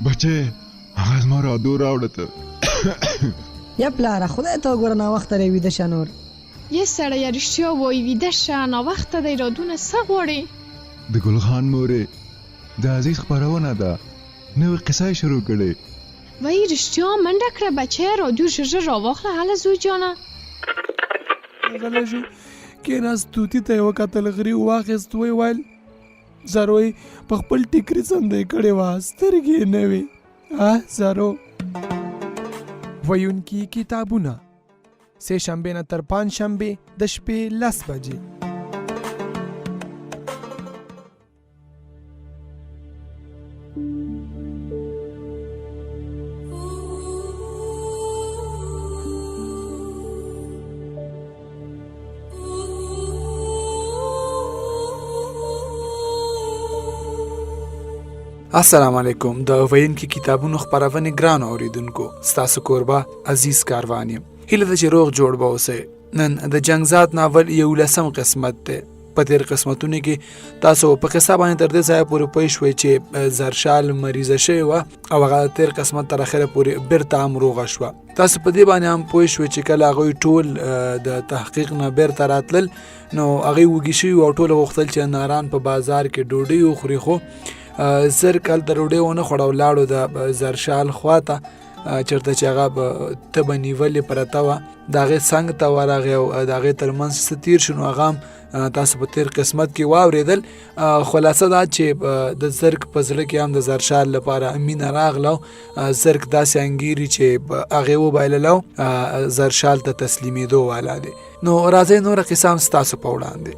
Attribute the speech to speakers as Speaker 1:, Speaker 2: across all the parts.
Speaker 1: بچې هغه زما رادو راوړه ته.
Speaker 2: یا پلاره خدای ته وګوره ناوخته دی ویده شه نور.
Speaker 3: یه سړیه رښتیا وایي ویده شه ناوخته دی رادونه څه غواړې؟
Speaker 1: د ګل خان مورې د عزیز خپرونه ده نوې قصه یې شروع کړې.
Speaker 3: وایي رښتیا منډه کړه بچیه رادیو ژر ژر راواخله هله زوی جانه.
Speaker 4: غلی شو، کېناست، طوطي ته یې وکتل، غریو واخیست، ویې ویل. زرو یې په خپل ټیکري څنډې کړې وه، سترګې یې نه وې. اه زرو! ویونکي کتابونه سه شنبې نه تر پنج شنبې د شپې 10 بجې. السلام علیکم د وینکي کتابونو خپرونې ګرانو اوریدونکو، ستاسو کوربه عزیز کاروان یم. هیله ده چې روغ جوړ به اوسئ. نن د جنگزاد ناول یو لسم قسمت دی. په تیر قسمتونو کې تاسو په قصه باندې تر دې ځایه پورې پوه شوئ چې زرشال مریضه شوې وه او هغه تیر قسمت تر اخره پورې بیرته هم روغه شوه. تاسو په دې باندې هم پوه شوئ چې کله هغوی ټول د تحقیق نه بیرته راتلل نو هغوی وږي شوي او ټول غوښتل چې ناران په بازار کې ډوډۍ وخوري، خو زرک هلته ډوډۍ ونه خوړه او لاړو د زرشال خواته چېرته چې هغه تبه نیولې پرته وه، د هغې څنګ ته ورغی او د هغې تر منځ څه تېر شو نو هغه هم تاسو په تېر قسمت کې واورېدل. خلاصه دا چې د زرک په زړه کې هم د زرشال لپاره مینه راغله او زرک داسې انګېري چې هغې وبایلله او زرشال ته تسلیمېدو والا دی. نو راځئ نوره قصه هم ستاسو په وړاندې.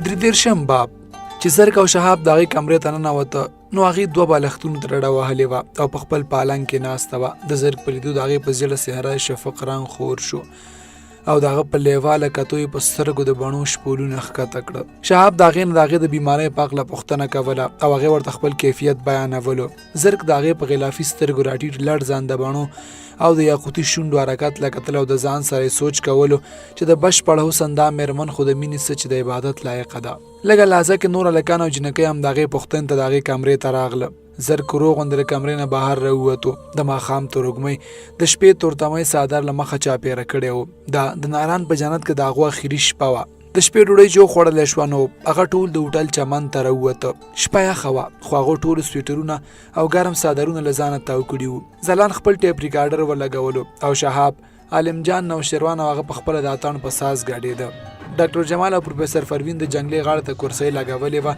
Speaker 4: درې دېرشم باب. چې زرک او شهاب د هغې کمرې ته ننوته نو هغې دوه بالښتونو ته ډډه وهلې وه او په خپل پالنګ کې ناسته وه. د زرک په لیدو د هغې په زیړه څهره شفق رنګ خور شو او د هغه په لیواله کتو یې په سترګو د بڼو شپولونه ښکته کړه. شهاب د هغې نه د هغې د بیمارۍ په هکله پوښتنه کوله او هغې ورته خپل کیفیت بیانولو. زرک د هغې په غلافي سترګو راټیټ لړ ځان د بڼو او د یاقوتي شونډو حرکت له کتل او د ځان سره یې سوچ کولو چې د بشپړ حسن دا میرمن خو د مینې څه چې د عبادت لایقه ده. لږه لحظه کې نور هلکان او جینکۍ هم د هغې پوښتنې ته د هغې کمرې ته راغله. زرک روغ غوندې له کمرې نه بهر راووتو. د ماښام تروږمۍ د شپې تورتمۍ څادر له مخه چاپېره کړی و. دا د ناران په جنت کې د هغو اخري شپه وه. د شپې ډوډۍ چې وخوړلی شوه نو هغه ټول د هوټل چمن ته راووته. شپه یخه وه خو هغو ټولو سویټرونه او ګرم څادرونه له ځانه تاو کړي وو. ځلان خپل ټیپ ریکارډر ولګولو او شهاب، عالم جان، نوشیروان او هغه په خپله د اتڼ په ساز ګډېده. ډاکټر جمال او پروفیسور فروین د جنګلې غاړې ته کرسۍ لګولې وه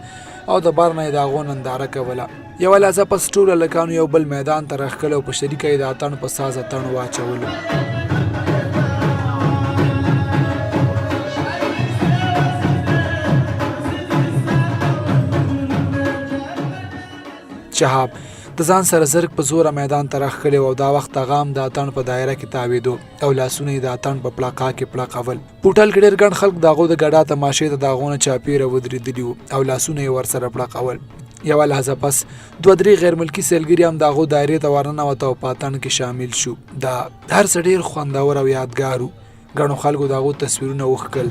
Speaker 4: او د بار نه یې د هغو ننداره کوله. یوه لحظه پس ټولو هلکانو یو بل میدان ته راښکل او په شریکه یې د اتڼ په ساز اتڼ واچولو. شهاب د ځان سره زرک په زوره میدان ته راښکلی او دا وخت هغه هم د اتڼ په دایره کې تاوېدو او لاسونه یې د اتڼ په پړقا کې پړقول. په هوټل کې ډېر ګڼ خلک د هغو د ګډا تماشې ته د هغو نه چاپېره ودرېدلي وو او لاسونه یې ورسره پړقول. یوه لحظه پس دوه درې غیرملکي سیلګري هم د هغو دایرې ته ورننوته او په اتڼ کې شامل شو. دا هر څه ډېر خوندور او یادګار وو. ګڼو خلکو د هغو تصویرونه وښکل.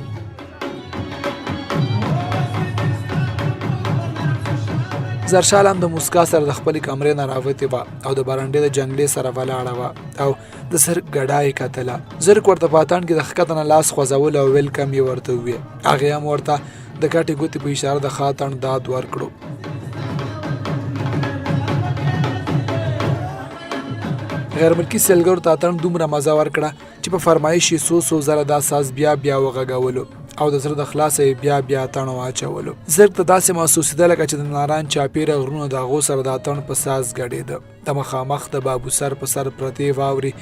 Speaker 4: زرشال هم د موسکا سره د خپلې کمرې نه راوتې وه او د برنډې د جنګلې سره ولاړه وه او د زرک ګډا یې کتله. زرک ورته په اتڼ کې د ښکته نه لاس خوځولو او ویلکم یې ورته ووی. هغې هم ورته د کټې ګوتې په اشاره د ښه اتڼ داد ورکړو. غیرملکي سیلګرو ته اتڼ دومره مزه ورکړه چې په فرمایش یې څو څو ځله دا ساز بیا بیا وغږولو او د زړه د خلاصه یې بیا بیا اتڼ واچولو. زرک ته داسې محسوسېده لکه چې د ناران چاپېره غرونو د هغو سره د اتڼ په ساز ګډېده. د مخامخ د بابوسر په سر پرتې واورې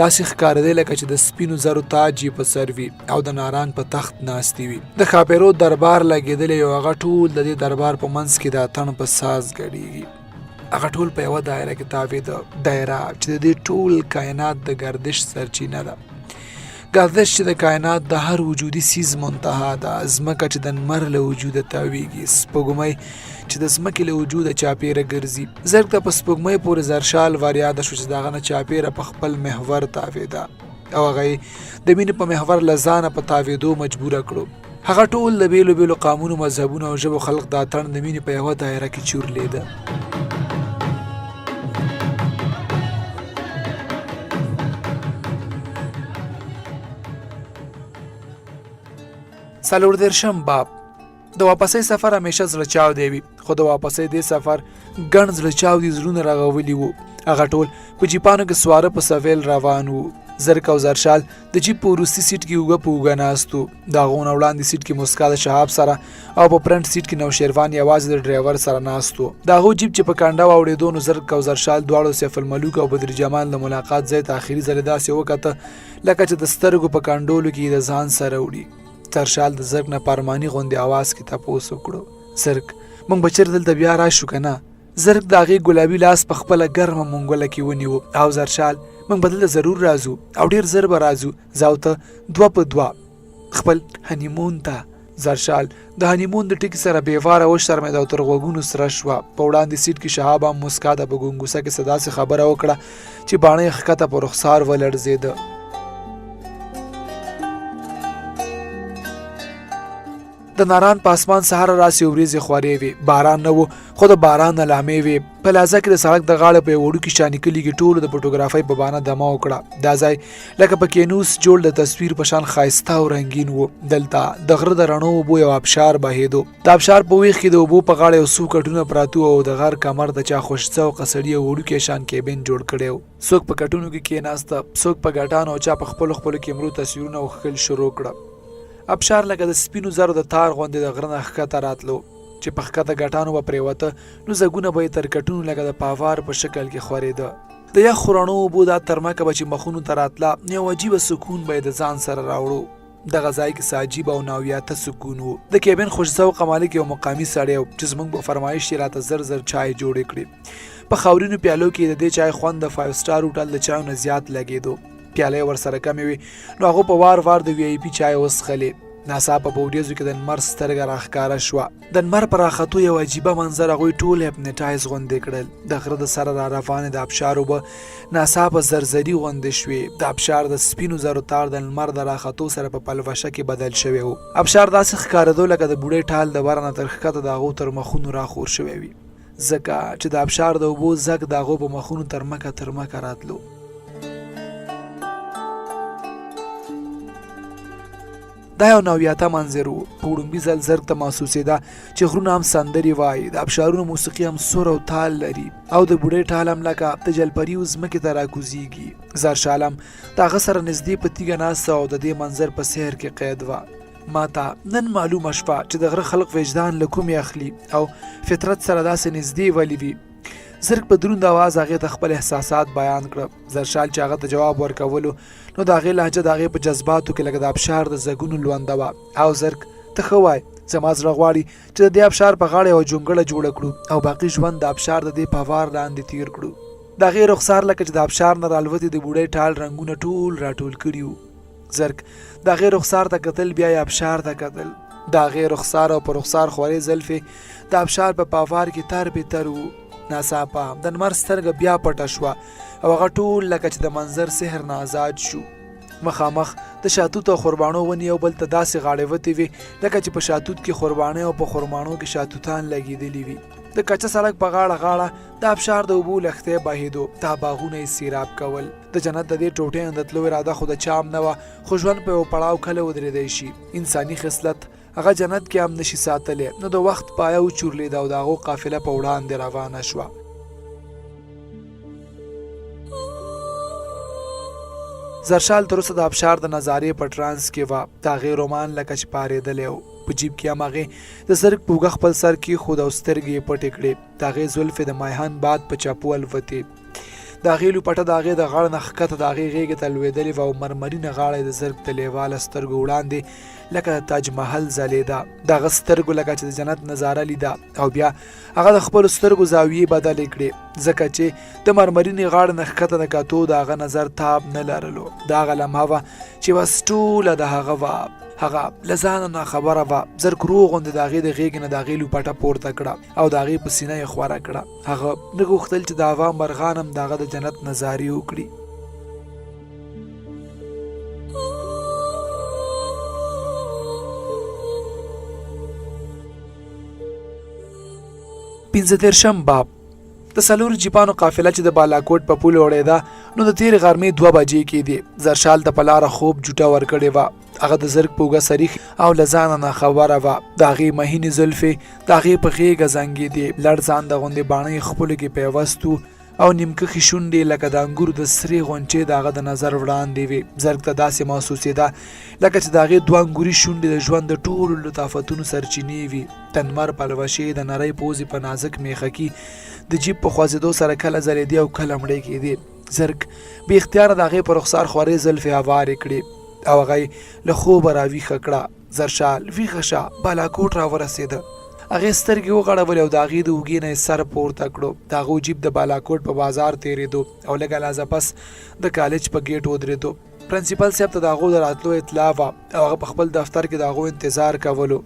Speaker 4: داسې ښکارېدې لکه چې د سپینو زرو تاج یې په سر وي او د ناران په تخت ناستې وي. د ښاپېرو دربار لګېدلی او هغه ټول د دې دربار په منځ کې د اتڼ په ساز ګډېږي. هغه ټول په یوه دایره کې تاوېده، دایره چې د دې ټول کائنات د ګردش سرچینه ده. ګردش چې د کائنات د هر وجودي څیز منتها ده. ځمکه چې د لمر له وجوده تاویږي، سپوږمۍ چې د ځمکې له وجوده چاپېره ګرځي. زرک ته په سپوږمۍ پورې زرشال وریاده شو چې د هغه نه چاپېره په خپل محور تاوېده او هغه یې د مینې په محور له ځانه په تاوېدو مجبوره کړو. هغه ټول د بېلو بېلو قامونو، مذهبونو او ژبو خلق د اتڼ د مینې په یوه دایره کې چور لیده. څلوردېرشم باب. د واپسۍ سفر همیشه زړه چاودی وي، خو د واپسۍ دې سفر ګڼ زړه چاودي زړونه رغولي وو. هغه ټول په جیپانو کې سواره په سویل روان وو. زرک او زرشال د جیپ په وروستي سیټ کې اوږه په اوږه ناست وو. د هغو نه وړاندې سیټ کې موسکا د شهاب سره او په فرنټ سیټ کې نوشیروان یوازې د ډرایور سره ناست وو. د هغو جیپ چې په کنډه واوړېدو نو زرک او زرشال دواړو سیف الملوک او بدر جمال د ملاقات ځای ته اخري ځلې داسې وکته لکه چې د سترګو په کنډولو کې یې د ځان سره وړي. زرشال د زرک نه په ارماني غوندې اواز کې تپوس وکړو، زرک، موږ به چېرې دلته بیا راشو که نه؟ زرک د هغې ګلابي لاس په خپله ګرمه منګوله کې ونیو او زرشال، موږ به دلته ضرور راځو او ډېر زر به راځو، زه او ته دوه په دوه خپل هنیمون ته. زرشال د هنیمون د ټکي سره بې واره وشرمېده او تر غوږونو سره شوه. په وړاندې سیټ کې شهاب هم موسکا ته په ګنګوسه کې څه داسې خبره وکړه چې باڼه یې ښکته په رخسار ولړزېده. د ناران په اسمان سهار راسې وریځې خورې وې، باران نه و خو د باران علامې وې. په لازه کې د سړک د غاړې په یو وړوکي شاني کلي کې ټولو د فوټوګرافۍ په بانه دمه وکړه. دا ځای لکه په کینوس جوړ د تصویر په شان ښایسته او رنګین و. دلته د غره د رڼو اوبو یو ابشار بهېدو. د ابشار په ویښ کې د اوبو په غاړه یو څو کټونه پراته وو او د غر کمر ته چا خوش ذوقه سړي یو وړوکی شان کیبن جوړ کړی و. څوک په کټونو کې کېناسته، څوک په ګټانو او چا په خپلو خپلو کیمرو تصویرونه او کښل شروع کړه. ابشار لکه د سپینو زرو د تار غوندې د غره نه ښکته راتلو. چې په ښکته ګټانو به پرېوته نو ځګونه به یې تر کټونو لکه د پاوار په شکل کې خورېده. د یخو رڼو اوبو دا ترمکه به چې مخونو ته راتله نو یو عجیبه سکون به یې د ځان سره راوړو. دغه ځای کې څه عجیب او ناویاته سکون و. د کیبن خوش ذوقه مالک یو مقامي سړی و چې زموږ په فرمایش یې راته زر زر چای جوړې کړې. په خاورینو پیالو کې د دې چای خوند د فایو سټار هوټل د چایو نه زیات لګېدو. پیالې ورسره کمې وې نو هغو په وار وار د وي آی پي چای وڅښلې. ناڅاپه په وریځو کې د لمر سترګه راښکاره شوه. د لمر په راختو یو عجیبه منظر هغوی ټول هپنټایز غوندې کړل. د غره د سره را روانې د ابشار اوبه ناڅاپه زرزري غوندې شوې. د ابشار د سپینو زرو تار د لمر د راختو سره په پلوشه کې بدل شوی و. ابشار داسې ښکارېدو لکه د بوډۍ ټال د بره نه تر ښکته د هغو تر مخونو راخور شوی وي، ځکه چې د ابشار د اوبو ځګ د هغو په مخونو تر مکه تر مکه راتلو. دا یو نویاته منظر و. په وړومبي ځل زرګ ته محسوسېده چې غرونه هم سندرې وایي، د ابشارونو موسیقي هم سور او تال لري او د بوډۍ ټال هم لکه د جلپریو ځمکې ته راکوزیږي. زرشال هم د هغه سره نږدې په تیږه ناسته او د دې منظر په سحر کې قید وه. ما ته نن معلومه شوه چې د غره خلق وجدان له کومې اخلي او فطرت سره داسې نږدې ولې وي. زرګ په دروند اواز هغې ته خپل احساسات بیان کړه. زرشال چې هغه ته جواب ورکولو نو د هغې لهجه د هغې په جذباتو کې لکه د ابشار د ځګونو لونده وه. او زرک، ته ښه وای، زما زړه غواړي چې د دې ابشار په غاړه یوه جونګړه جوړه کړو او باقي ژوند د ابشار د دې پوار لاندې تیر کړو. د هغې رخسار لکه چې د ابشار نه رالوتي د بوډۍ ټال رنګونه ټول راټول کړي وو. زرک د هغې رخسار ته کتل، بیا یې ابشار ته کتل. د هغې رخسار او په رخسار خورې زلفې د ابشار په پاوار کې تر به تر وو. ناڅاپه د لمر سترګه بیا پټه شوه او هغه ټول لکه چې د منظر سحر نه آزاد شو. مخامخ د شاتوت او خرباڼو ونې یو بل ته داسې غاړې وتې وې لکه چې په شاتوت کې خرباڼې او په خرماڼو کې شاتوتان لګېدلي وي. د کچه سړک په غاړه غاړه د ابشار د اوبو لښتی بهېدو، دا باغونه یې سیراب کول. د جنت د دې ټوټې نه د تلو اراده خو د چا هم نه وه، خو ژوند په یوه پړاو کله ودرېدی شي. انساني خصلت هغه جنت کې هم نشي ساتلی، نو د وخت پایه وچورلېده او د هغو قافله په وړاندې روانه شوه. زرشال تر اوسه د ابشار د نظارې په ټرانس کې وه. د هغې رومان لکه چې پارېدلی و. په جیب کې هم هغې د زرګ په اوږه خپل سر کېښود او سترګې یې پټې کړې. د هغې زلفې د مایهان باد په چپو الوتې. د هغې لوپټه د هغې د غاړې نه ښکته د هغې غېږې ته لوېدلې وه او مرمرینه غاړه یې د زرګ د لېواله سترګو وړاندې لکه د تاج محل ځلېده. د هغه سترګو لکه چې د جنت نظاره لیده او بیا هغه د خپلو سترګو زاویې بدلې کړې، ځکه چې د مرمرینې غاړې نه ښکته د کتو د هغه نظر تاب نه لرلو. دا هغه لمحه وه چې بس ټوله د هغه وه. هغه له ځانه ناخبره وه. زرګ روغ غوندې د هغې د غېږې نه د هغې لوپټه پورته کړه او د هغې په سینه یې خوره کړه. هغه نه غوښتل چې د هوا مرغان هم د هغه د جنت نظارې وکړي. 35 باب. د څلورو جیپانو قافله چې د بالاکوټ په پول اوړېده نو د تېرې غرمې 2 بجې کېدې. زرشال ته په لاره خوب جوټه ورکړې وه. هغه د زرګ په اوږه سریښ او له ځانه ناخبره وه. د هغې مهینې زلفې د هغې په غېږه زنګېدې. لړ ځان د غوندې باڼه یې خپلو کې پیوست وو او نیمکښې شونډې لکه د انګورو د سرې غونچې د هغه د نظر وړاندې وې. زرګ ته داسې محسوسېده لکه چې د هغې دوه انګوري شونډې د ژوند د ټولو لطافتونو سرچینې وي. د نمر پلوشې د نرۍ پوزې په نازک میخکي د جیب په خوځېدو سره کله ځلېدې او کله مړې کېدې. زرګ بې اختیاره د هغې په رخسار خورې زلفې هوارې کړې او هغه یې له خوبه راویښه کړه. زرشال ویښه شه، بالاکوټ راورسېده. هغې سترګې وغړولې او د هغې د اوږې نه یې سر پورته کړو. د هغو جیب د بالاکوټ په بازار تېرېدو او لږه لحظه پس د کالج په ګېټ ودرېدو. پرنسپل صاحب ته د هغو د راتلو اطلاع وه او هغه په خپل دفتر کې د هغو انتظار کولو.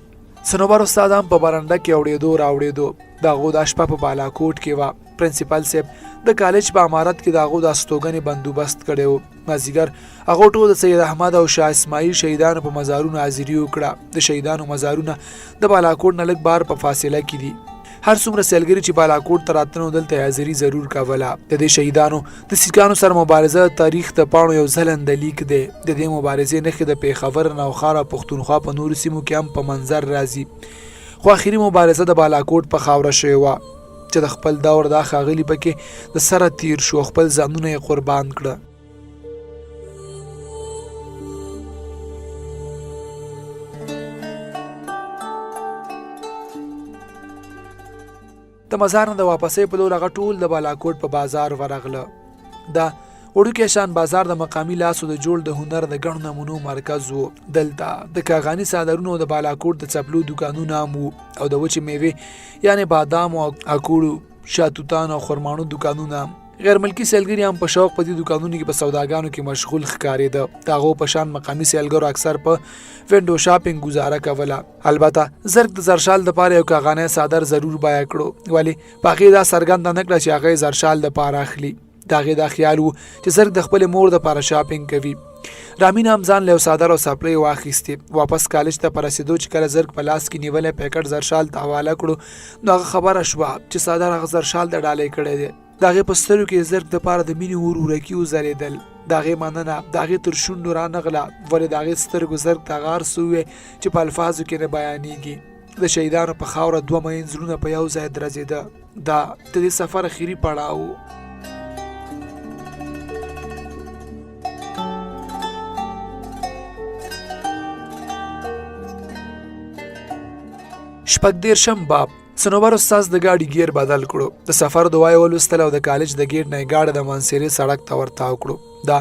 Speaker 4: صنوبر استاد هم په برنډه کې اوړېدو راوړېدو. د هغو دا شپه په بالاکوټ کې وه. پرنسپل صاحب د کالج په امارت کې د هغو د استوګنې بندوبست کړی و. مازیګر هغو ټول د سید احمد او شاه اسماعیل شهیدانو په مزارونو حاضري وکړه. د شهیدانو مزارونه د بالاکوټ نه لږ بار په فاصله کې دي. هر څومره سیلګري چې بالاکوټ ته راتلل نو دلته یې حاضري ضرور کوله. د دې شهیدانو د سیکانو سره مبارزه د تاریخ د پاڼو یو ځلنده لیک دی. د دې مبارزې نښې د پېښور، نوښار او پښتونخوا په نورو سیمو کې هم په منظر راځي، خو اخري مبارزه د بالاکوټ په خاوره شوې وه چې د خپل دور دا ښاغلي پکې د سره تیر شو او خپل ځانونه یې قربان کړه. د مزار نه د واپسۍ په لور هغه ټول د بالاکوټ په بازار ورغله. دا وړوکی شان بازار د مقامي لاسو د جوړ د هنر د ګڼو نمونو مرکز و. دلته د کاغاني څادرونو او د بالاکوټ د څپلو دوکانونه هم وو او د وچې میوې یعنې بادامو او اکوړو، شاتوتانو او خرماڼو دوکانونه هم. غیرملکي سیلګري هم په شوق په دې دوکانونو کې په سوداګانو کې مشغول ښکارېده. د هغو په شان مقامي سیلګرو اکثر په وینډو شاپینګ ګزاره کوله. البته زرګ د زرشال دپاره یو کاغانی څادر ضرور بیه کړو، ولې په هغې دا څرګنده نه کړه چې هغه یې زرشال دپاره اخلي. د هغې دا خیال و چې زرګ د خپلې مور دپاره شاپینګ کوي. رامین هم ځان له یو څادر او څپلۍ واخیستې. واپس کالج ته په رسېدو چې کله زرګ په لاس کې نیولی پیکټ زرشال ته حواله کړو نو هغه خبره شوه چې څادر هغه زرشال ته ډالۍ کړی دی. د هغې په سترګو کې د زرګ دپاره د مینې اور ورکي وځلېدل. د هغې مننه د هغې تر شونډو رانغله، ولې د هغې سترګو زرګ ته هغه هر څه وویل چې په الفاظو کې نه بیانېږي. د شهیدانو په خاوره دوه مین زړونه په یو ځای درزېده. دا د دې سفر اخري پړاو و. شپږدېرشم باب. صنوبر استاد د ګاډي ګیر بدل کړو، د سفر دعا یې ولوستله او د کالج د ګیټ نه یې ګاډی د مانسیرې سړک ته ورتاو کړو. دا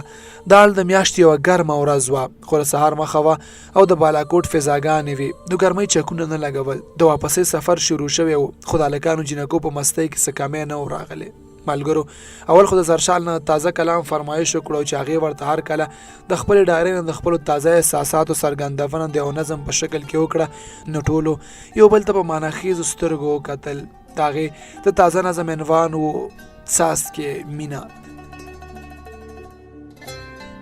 Speaker 4: دال د میاشتې یوه ګرمه ورځ وه، خو د سهار مخه وه او د بالاکوټ فضاګانې وې، نو ګرمۍ چکونه نه لګول. د واپسۍ سفر شروع شوی و، خو د هلکانو جینکو په مستۍ کې څه کمی نه و راغلی. ملګرو اول خو د زرشال نه تازه کلام فرمایش وکړو چې هغې ورته هر کله د خپلې ډایرۍ نه د خپلو تازه احساساتو څرګندونه د یو نظم په شکل کې وکړه، نو ټولو یو بل ته په معناخیزو سترګو وکتل. د هغې د تازه نظم عنوان و څاڅکې مینه.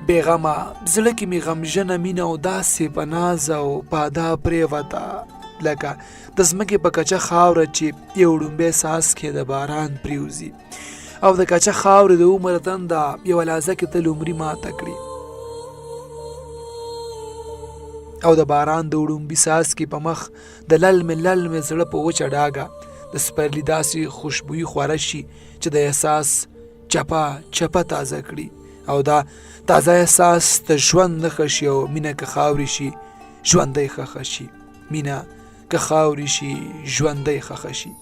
Speaker 4: بېغمه زړه کې مې غمژنه مینه او داسې په ناز او په ادا پرېوته لکه د ځمکې په کچه خاوره چې یو ړومبی څاڅکی د باران پرېوځي او د کچه خاورې د عمر تنده یوه لحظه کې تل عمري ماته کړي او د باران د وړومبي څاڅکي په مخ د للمې للمې زړه په وچه ډاګه د سپرلي داسې خوشبويي خوره شي چې د احساس چپه چپه تازه کړي او دا تازه احساس د ژوند نښه شي او مینه که خاورې شي ژوندی ښخه شي، مینه که خاورې شي ژوندی ښخه شي.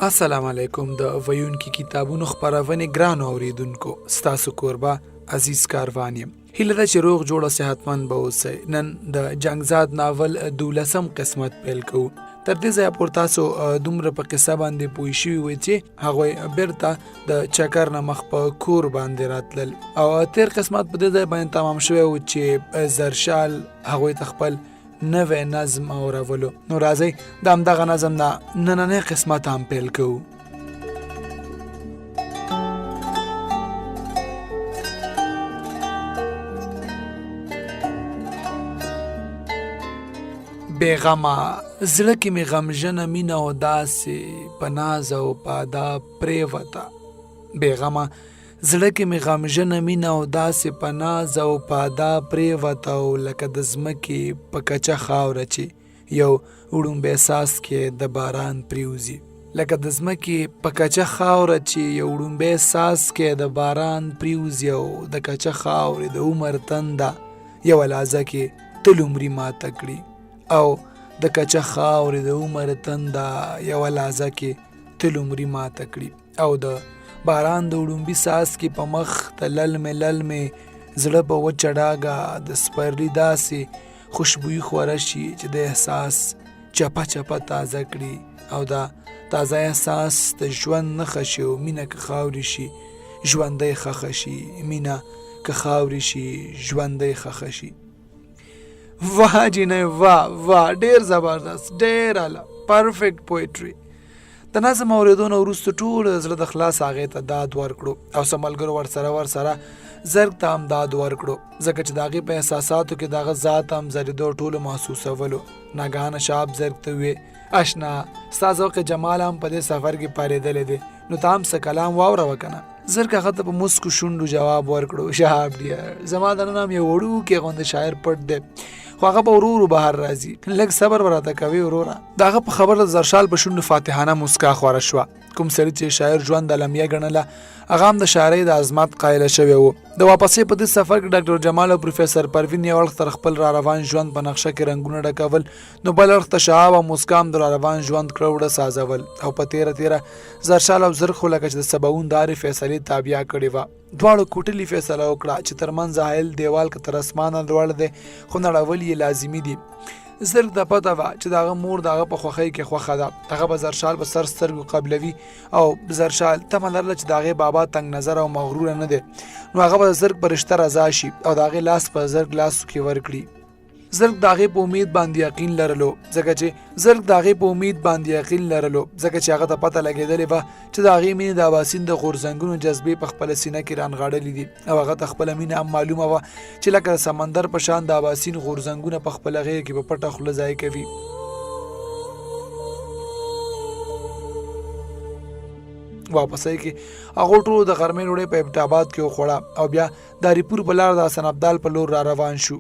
Speaker 4: السلام علیکم د ویونکي کتابونو خپرونې ګرانو اوریدونکو، ستاسو کوربه عزیز کاروان یم. هیله ده چې روغ جوړ او صحتمند به اوسئ. نن د جنگزاد ناول دولسم قسمت پیل کوو. تر دې ځایه پورې تاسو دومره په قصه باندې پوه شوي وئ چې هغوی بیرته د چکر نه مخ په کور باندې راتلل او تیر قسمت په دې ځای باندې تمام شوی و چې زرشال هغوی ته خپل نوی نظم اورولو. نو راځئ د همدغه نظم نه نننی قسمت هم پیل کوو. بېغمه زړه کې مې غمژنه مینه او داسې په ناز او په ادا پرېوته. بېغمه زړه کې مې غمژنه مینه او داسې په ناز او په ادا پرېوته او لکه د ځمکې په کچه خاوره چې یو وړومبی څاڅکی د باران پرېوځي. لکه د ځمکې په کچه خاوره چې یو وړومبی څاڅکی د باران پرېوځي او د کچه خاورې د عمر تنده یوه لحظه کې تل عمري ماته کړي او د کچه خاورې د عمر تنده یوه لحظه کې تل عمري ماته کړي او د باران د وړومبي څاڅکي په مخ د للمې للمې زړه په وچه ډاګه د سپرلي داسې خوشبويي خوره شي چې د احساس چپه چپه تازه کړي او دا تازه احساس د ژوند نښه شي او مینه که خاورې شي ژوندی ښخه شي، مینه که خاورې شي ژوندی ښخه شي. واه جینۍ واه واه، ډیر زبردست، ډیر اعلی، پرفیکټ پویټری. د نظم اورېدو نه وروسته ټولو د زړه د خلاص هغې ته داد ورکړو او څه ملګرو ورسره زرګ ته هم داد ورکړو، ځکه چې د هغې په احساساتو کې د هغه ذات هم ځلېدو ټولو محسوسولو. ناګهانه شهاب زرګ ته ووې، اشنا ستا ذوق جمال هم په دې سفر کې پارېدلی دی، نو ته هم څه کلام واوروه که نه. زرګ هغه ته په موسکو شونډو جواب ورکړو، شهاب ډیر، زما دننه هم یو وړوکی غوندې شاعر پټ دی، خو هغه به ورو ورو بهر راځي، لږ صبر به راته کوې وروره. د هغه په خبره د زرشال په شونډو فاتحانه موسکا خوره شوه. کوم سړي چې شاعر ژوند المیه ګڼله، هغه هم د شاعرۍ د عظمت قایله شوی و. د واپسۍ په دې سفر کې ډاکټر جمال او پروفیسر پروین یو اړخ تر خپل را روان ژوند په نقشه کې رنګونه ډکول، نو بل اړخ ته شهاب او موسکا هم د را روان ژوند کړه وړه سازول او په تېره تېره زرشال او زرخ خو لکه چې د سباوون د هرې فیصلې تابیا کړې وه. دواړو کوټلي فیصله وکړه چې تر منځ حایل دیوال که تر اسمانه لوړ دی، خو نړول یې لازمي دي. زرګ ته پته وه چې د هغه مور د هغه په خوښۍ کې خوښه ده، هغه به زرشال په سر سترګو قبلوي او زرشال تمه لرله چې د هغې بابا تنګ نظر او مغروره نه دی، نو هغه به د زرګ په رشته رضا شي او د هغې لاس په زرګ لاسو کې ورکړي. زرګ د هغې په امید باندې یقین لرلو، ځکه چې زرګ د هغې په امید باندې یقین لرلو، ځکه چې هغه ته پته لګېدلې وه چې د هغې مینې د اباسین د غورځنګونو جذبې په خپله سینه کې رانغاړلې دي او هغه ته خپله مینه هم معلومه وه چې لکه د سمندر په شان د اباسین غورځنګونه په خپله غېږ کې په پټه خوله ځای کوي. واپسۍ کې هغو ټولو د غرمې ډوډۍ په ایبټ آباد کې وخوړه او بیا د هریپور په لار د حسن ابدال په لور را روان شو.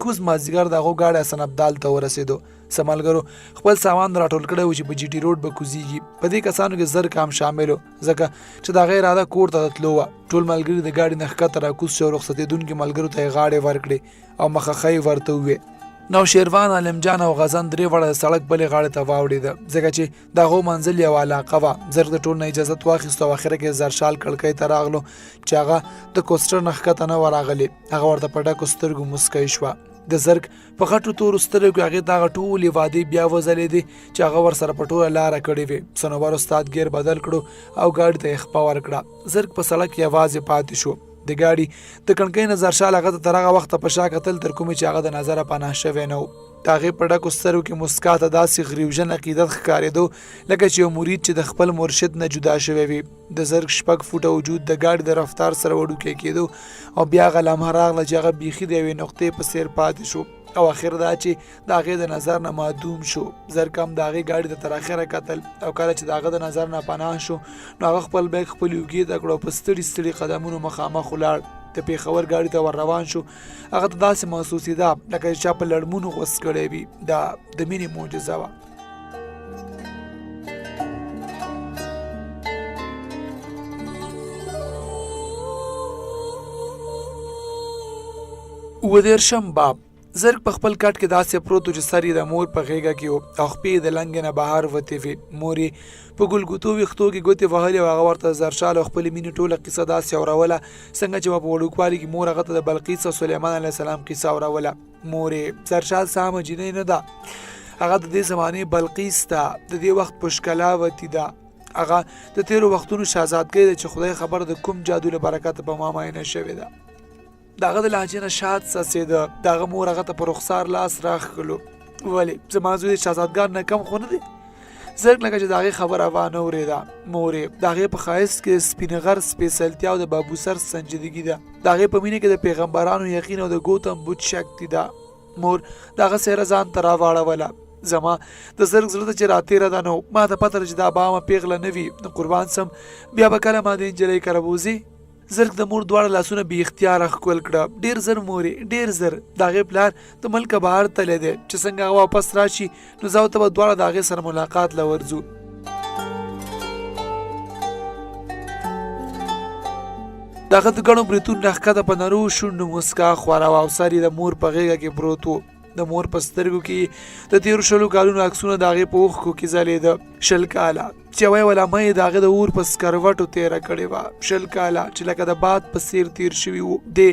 Speaker 4: کوز مازیګر د هغو ګاډی حسن ابدال ته ورسېدو. څه ملګرو خپل سامان راټول کړی و چې په جي ټي روډ به کوزیږي. په دې کسانو کې زر کام شامل و، ځکه چې د هغه اراده کور ته د تلو وه. ټول ملګري د ګاډي نه ښکته راکوز شو او رخصتېدونکي ملګرو ته یې غاړې ورکړې او مخه ښه یې ورته ووې. نوشیروان، عالم جان او غزن درې واړه د سړک بلې غاړې ته واوړېده، ځکه چې د هغو منزل یوه علاقه وه. زرګ د ټولو نه اجازت واخیست او اخره کې زرشال کړکۍ ته راغلو چې هغه د کوسټر نه ښکته نه وه راغلې. هغه ورته په ډکو سترګو موسکۍ شوه. د زرګ په غټو تورو سترګو کې هغې ته هغه ټولې وعدې بیا وځلېدې چې هغه ورسره په ټوله لاره کړې وې. صنوبر استاد ګیر بدل کړو او ګاډي ته یې خپه ورکړه. زرګ په سړک یوازې پاتې شو. د ګاډي د کڼکۍ نه زرشال هغه ته تر هغه وخته په شا کتل تر کومې چې هغه د نظره پناه شوی نه و. د هغې په ډکو سترګو کې موسکا ته داسې غریوژن عقیدت ښکارېدو لکه چې یو مرید چې د خپل مرشد نه جدا شوی وي. د زرګ 6 فوټه وجود د ګاډي د رفتار سره وړوکی کېدو او بیا هغه لمحه راغله چې هغه بیخي د یوې نقطې په څېر پاتې شو او اخر دا چې د هغې د نظر نه معدوم شو. زرګ هم د هغې ګاډي ته تر اخره کتل او کله چې د هغه د نظر نه پناه شو نو هغه خپل بیګ خپلې اوږې ته کړو او په ستړي ستړي قدمونو مخامخ ولاړ. د پېښور ګاډي ته ور روان شو. هغه ته داسې محسوسېده لکه چې چا په لړمونو غوڅ کړی وي. دا د مینې معجزه وه. اووه دېرشم باب. زرګ په خپل کټ کې داسې پروت و چې سر یې د مور په غېږه کې و او خپې یې د لنګې نه بهر وتې وې. مور یې په ګلګوتو ویښتو کې ګوتې وهلې او هغه ورته د زرشال او خپلې مینې ټوله قصه داسې اوروله څنګه چې به په وړوکوالي کې مور هغه ته د بلقیس او سلیمان علیه السلام قصه اوروله. مور یې، زرشال څه عامه جینۍ نه ده، هغه د دې زمانې بلقیس ده، د دې وخت پشکلاوتي ده، هغه د تېرو وختونو شهزادګۍ ده چې خدای خبر د کوم جادو له برکته په ما ماینه شوې ده. د هغه د لهجې نه شات څڅېده. د هغه مور هغه ته په رخسار لاس راښکلو. ولې زما زوی د شهزادګان نه کم خو نه دی؟ زرګ لکه چې د هغې خبره وانه ورېده. مور یې د هغې په ښایست کې د سپین غر سپېڅلتیا او د بابوسر سنجیدګي ده. د هغې په مینه کې د پیغمبرانو یقین او د ګوتم بت شکتي ده. مور د هغه څهره ځان ته راواړوله. زما د زرګ زړه ته چې راتېره ده نو ما ته پته ده چې دا بامه پیغله نه وي، نو قربان سم بیا به کله ما د نجلۍ کره بوځې؟ زرګ د مور دواړه لاسونه بې اختیاره ښکل کړه. ډېر زر مورې، ډېر زر. د هغې پلار د ملکه بهر تللی دی، چې څنګه هغه واپس راشي نو زه او ته به دواړه د هغې سره ملاقات له ورځو. د هغه د ګڼو برېتونو نه ښکته په نرو شونډو موسکا خوره وه او سر یې د مور په غېږه کې پروت و. د مور په سترګو کې د تیرو شلو کالونو عکسونه د هغې په اوښکو کې ځلېده. 20 کاله چې یوه یوه لمحه یې د هغې د اور په سکروټو تېره کړې وه، 20 کاله چې لکه د باد په څېر تېر شوي وو. دې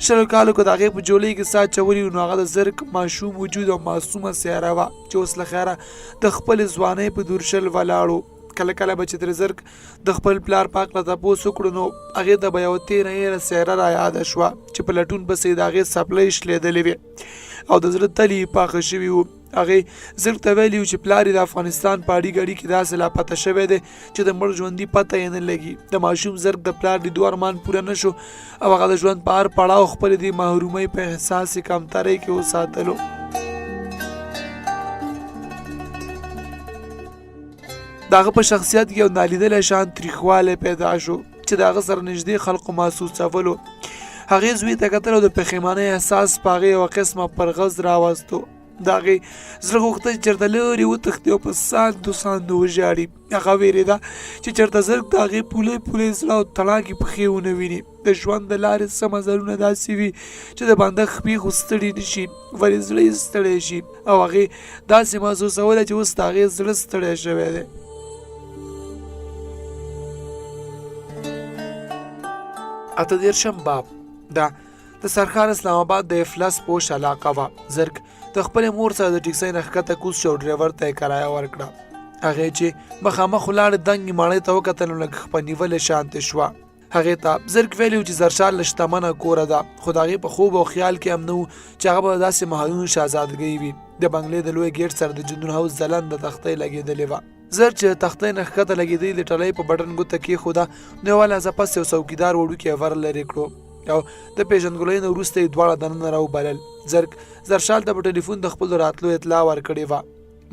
Speaker 4: 20 کالو که د هغې په جولۍ کې ساه اچولې وو نو هغه د زرک ماشوم وجود او معصومه څهره وه چې اوس له خیره د خپلې ځوانۍ په درشل ولاړ و. کله کله به چې ترې زرک د خپل پلار په هکله تپوس وکړو نو هغې ته به یوه تېره هېره څهره را یاده شوه چې په لټون پسې د هغې څپلۍ شلېدلې وې او د زړه تلي یې پاخه شوي وو. هغې زرک ته ویلي وو چې پلار یې د افغانستان په اړي ګړي کې داسې لاپته شوی دی چې د مړ ژوندي پته یې نه لګي. د ماشوم زرک د پلار لیدو ارمان پوره نه شو او هغه د ژوند په هر پړاو خپلې دې محرومۍ په احساس کمترۍ کې وساتلو. د هغه په شخصیت کې یو نالیدلی شان تریخوالی پیدا شو چې د هغه سره نږدې خلکو محسوسولو. هغې زوی ته کتل او د پښیمانۍ احساس په هغې یوه قسمه پرغز راوستو. د هغې زړه غوښته چې چېرته لرې وتښتي او په ساندو ساندو وژاړي. هغه وېرېده چې چېرته زرګ د هغې پولۍ پولۍ زړه او تڼاکې پښې ونه ویني. د ژوند د لارې څه مزلونه داسې وي چې د بنده خپې خو ستړي نه شي، ولې زړه یې ستړی شي، او هغې داسې محسوسوله چې اوس د هغې زړه ستړی شوی دی. 38 باب. دا د سرښار اسلام آباد د افلاس پوش علاقه وه. زرک د خپلې مور سره د ټیکسۍ نه ښکته کوز شو او ډریور ته یې کرایه ورکړه. هغې چې مخامخ ولاړې دنګې ماڼۍ ته وکتل نو لږ خپه نیولې شانتې شوه. هغې ته زرک ویلي و چې زرشال له شتمنه کوره ده، خو د هغې په خوب او خیال کې هم نه و چې هغه به د داسې محلونو شهزادګۍ وي. د بنګلې د لوی ګېټ سره د جندون هاوس ځلنده تختۍ لګېدلې وه. زر چې د تختۍ نه ښکته لګېدلې د ټلۍ په بټن ګوته کېښوده نو یوه لحظه پس یو څوکیدار وړوکی ور لرې کړو او د پېژندګلوۍ نه وروسته یې دواړه دننه راوبلل. زرک زرشال ته په ټلیفون د خپلو راتلو اطلاع ورکړې وه.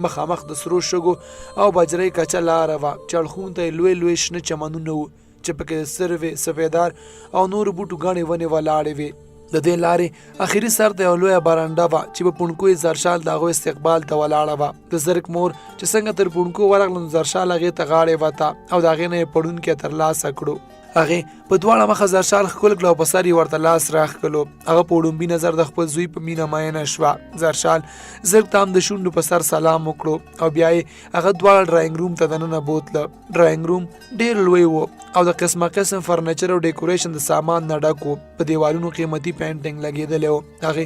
Speaker 4: مخامخ د سرو شګو او بجرۍ کچه لاره وه چې اړخونو ته یې لوی لوی شنه چمنونه وو چې پکې د سروې، سفیدار او نورو بوټو ګڼې ونې ولاړې وې. د دې لارې اخري سر ته یوه لویه برنډه وه چې په پڼکو یې زرشال د هغو استقبال ته ولاړه وه. د زرک مور چې څنګه تر پڼکو ورغله نو زرشال هغې ته غاړې وته او د هغې نه یې پړونکی ترلاسه کړو. هغې په دواړه مخه زرشال ښکل کړ او په سر یې ورته لاس راښکلو. هغه په وړومبي نظر د خپل زوی په مینه مینه شوه. زرشال زرک ته هم د شونډو په سر سلام وکړو او بیا یې هغه دواړه ډراینګ روم ته دننه بوتله. ډراینګ روم ډیر لوی و او د قسمه قسم فرنیچر او ډیکوریشن د سامان نه ډک و. په دیوالونو قیمتي پینټینګ لګېدلی و. هغې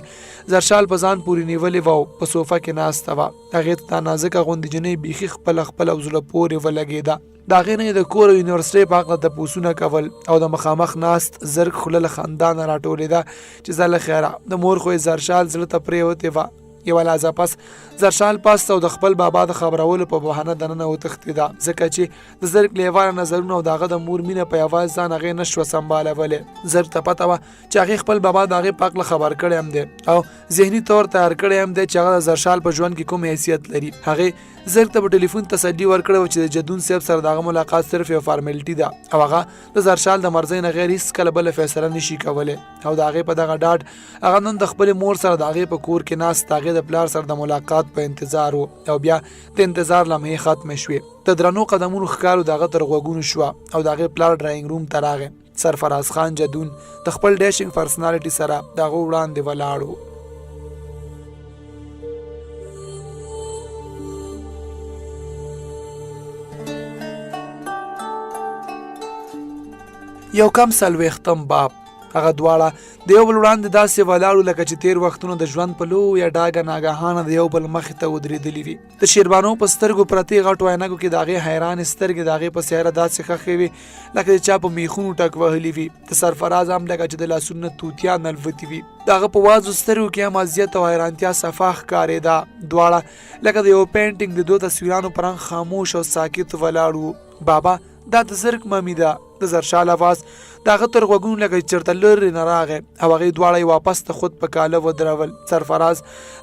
Speaker 4: زرشال په ځان پورې نیولې وه او په صوفه کې ناسته وه. هغې ته دا نازکه غوندې جنۍ بیخي خپله خپله او زړه پورې ولګېده. د هغې نه یې د کور او یونیورسټۍ په هکله تپوسونه کول او د مخامخ ناست زرک خوله له خندا نه راټولېده چې ځه له خیره، د مور خو یې زرشال زړه ته پرېوتې وه. یوه لحظه پس زرشال پاس او د خپل بابا د خبرولو په بهانه دننه وتښتېده، ځکه چې د زرک لیواله نظرونه او د هغه د مور مینه په یوازې ځان هغې نه شوه سمبالولی. زرک ته پته وه چې هغې خپل بابا د هغې په هکله خبر کړی هم دی او ذهني طور تیار کړی هم دی چې هغه د زرشال په ژوند کې کوم حیثیت لري. هغې زرک ته په ټلیفون تسلي ورکړې وه چې د جدون صاحب سره د هغه ملاقات صرف یو فارملټي ده او هغه د زرشال د مرضۍ نه غیر هیڅکله بله فیصله نشي کولی او د هغې په دغه ډاډ هغه نن د خپلې مور سره د هغې په کور کې ناست د هغې د پلار سره د ملاقات په انتظار و او بیا د انتظار لمحې ختمې شوې. د درنو قدمونو ښکارو د هغه تر غوږونو شوه او د هغې پلار ډراینګ روم ته راغی. سرفراز خان جدون د خپل ډیشنګ پرسنالټي سره د هغه وړاندې ولاړ و. یو کم 40م باب. هغه دواړه د یو بل وړاندې داسې ولاړو لکه چې تیر وختونه د ژوند په لویه ډاګه ناګهانه د یو بل مخې ته ودرېدلي وي. د شیربانو په سترګو پرتې غټو عینکو کې د هغې حیرانې سترګې د هغې په څهره داسې ښخې وې لکه چې چا په میخونو ټک وهلي وي. د سرفراز هم لکه چې د لاسونو نه توتیان الوتي وي. د هغه په وازو سترګو کې هم اذیت او حیرانتیا صفا ښکارېده. دواړه لکه د یو پینټینګ د دوو تصویرانو په رنګ خاموش او ساکت ولاړ وو. بابا، دا د زرک ممي ده. د زرشال اواز د هغه تر غوږونو لکه چې چېرته لرې نه راغی او هغې دواړه یې واپس د خود په کاله ودرول. سرفراز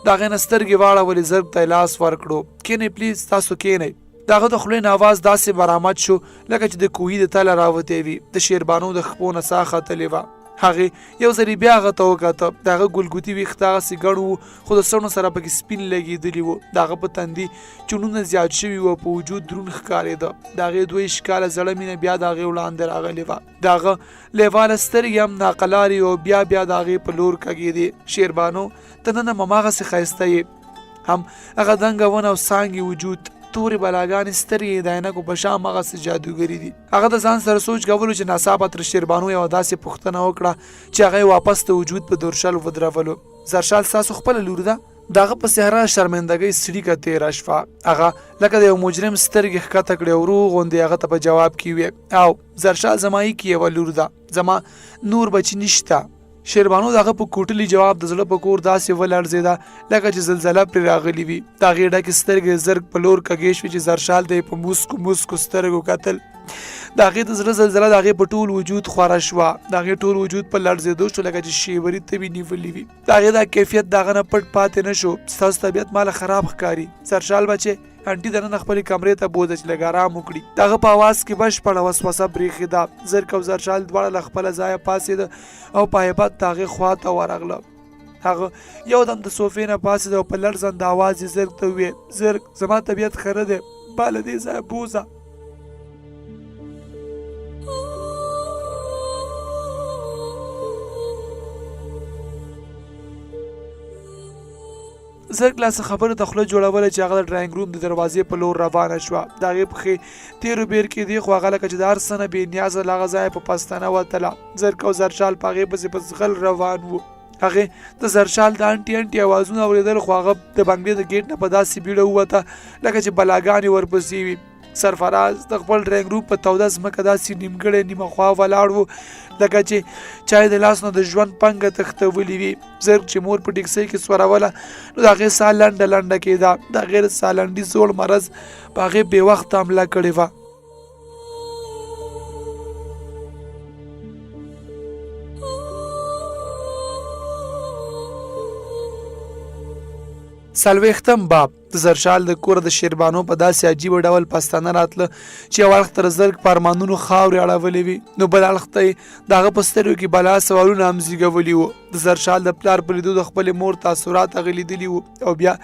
Speaker 4: د هغې نه سترګې واړولې، زرګ ته یې لاس ورکړو، کینئ پلیز، تاسو کینئ. د هغه د خولې نه اواز داسې برآمد شو لکه چې د کوهي د تله راوتی وي. د شیربانو د خپو نه ساه ختلې وه. هغې یو ځلې بیا هغه ته وکته. د هغه ګلګوتي ویښته هغسې ګڼ وو خو د څڼو سره پکې سپین لګېدلي وو. د هغه په تندي چونونه زیات شوي وو او په وجود دروند ښکارېده. د هغې 22 کاله زړه مینه بیا د هغې وړاندې راغلې وه. د هغه لېواله سترګې هم ناقلارې او بیا بیا د هغې په لور کږېدې. شیربانو، ته نن هم هماغسې ښایسته یې. هم هغه دنګه ونه او څانګې وجود، تورې بلاګانې سترګې یې د عینکو په شا هماغسې جادوګرې دي. هغه د ځان سره سوچ کولو چې ناڅاپه تر شیربانو یوه داسې پوښتنه وکړه چې هغه یې واپس د وجود په درشل ودرولو. زرشال ستاسو خپله لور ده؟ د هغه په څهره شرمندګۍ څړیکه تېره شوه. هغه لکه د یو مجرم سترګې ښکته کړې او ورو غوندې هغه ته په جواب کې وویل، او زرشال زما ایکې یوه لور ده، زما نور بچي نشته. شیربانو د هغه په کوټلي جواب د زړه په کور داسې ولړزېده لکه چې زلزله پرې راغلي وي. د هغې ډکې سترګې د زرګ په لور کږې شوې چې زرشال ته یې په موسکو موسکو سترګو کتل. د هغې د زړه زلزله د هغې په ټول وجود خوره شوه. د هغې ټول وجود په لړزېدو شو لکه چې شیوري تبې نیولي وي. د هغې دا کیفیت د هغه نه پټ پاتې نه شو. ستاسو طبیعت ماله خراب ښکاري زرشال بچې، انټي دننه خپلې کمرې ته بوځه چې لږ ارام وکړي. د هغه په اواز کې بشپړه وسوسه برېښېده. زرک او زرشال دواړه له خپله ځایه پاڅېده او په هیبت د هغې خوا ته ورغله. هغه یو دم د صوفې نه پاڅېده او په لړزنده اواز یې زرک ته وویل، زرک زما طبیعت ښه نه دی، ما له دې ځایه بوځه. زرک لا څه خبرو ته خوله جوړوله چې هغه د ډراینګ روم د دروازې په لور روانه شوه. د هغې پښې تېرو بېر کېدې خو هغه لکه چې د هر څه نه بې نیازه له هغه ځایه په پستنه وتله. زرک او زرشال په هغې پسې په ځغل روان وو. هغې د زرشال د انټي انټي اوازونه اورېدل خو هغه د بنګلې د ګېټ نه په داسې بیړه ووته لکه چې بلاګانې ورپسې وي. سرفراز د خپل ډرینګ روم په توده ځمکه داسې نیمګړی نیمه خوا ولاړ و لکه چې چا یې د لاس نه د ژوند پنګه تښتولې وي. زرګ چې مور په ټیکسۍ کې سوروله نو د هغې ساه لنډه لنډه کېده. د هغې د ساه لنډي زوړ مرض په هغې بې وخته حمله کړې وه. څلوېښتم باب. د زرشال د کوره د شیربانو په داسې عجیب ډول پستانه راتله چې یو اړخ ته د زرګ په ارمانونو خاورې اړولې وي نو بل اړخ ته یې د هغه په سترګو کې بلا سوالونه هم زیږولي وو. د زرشال د پلار په لیدو د خپلې مور تاثرات هغې لیدلي وو او بیا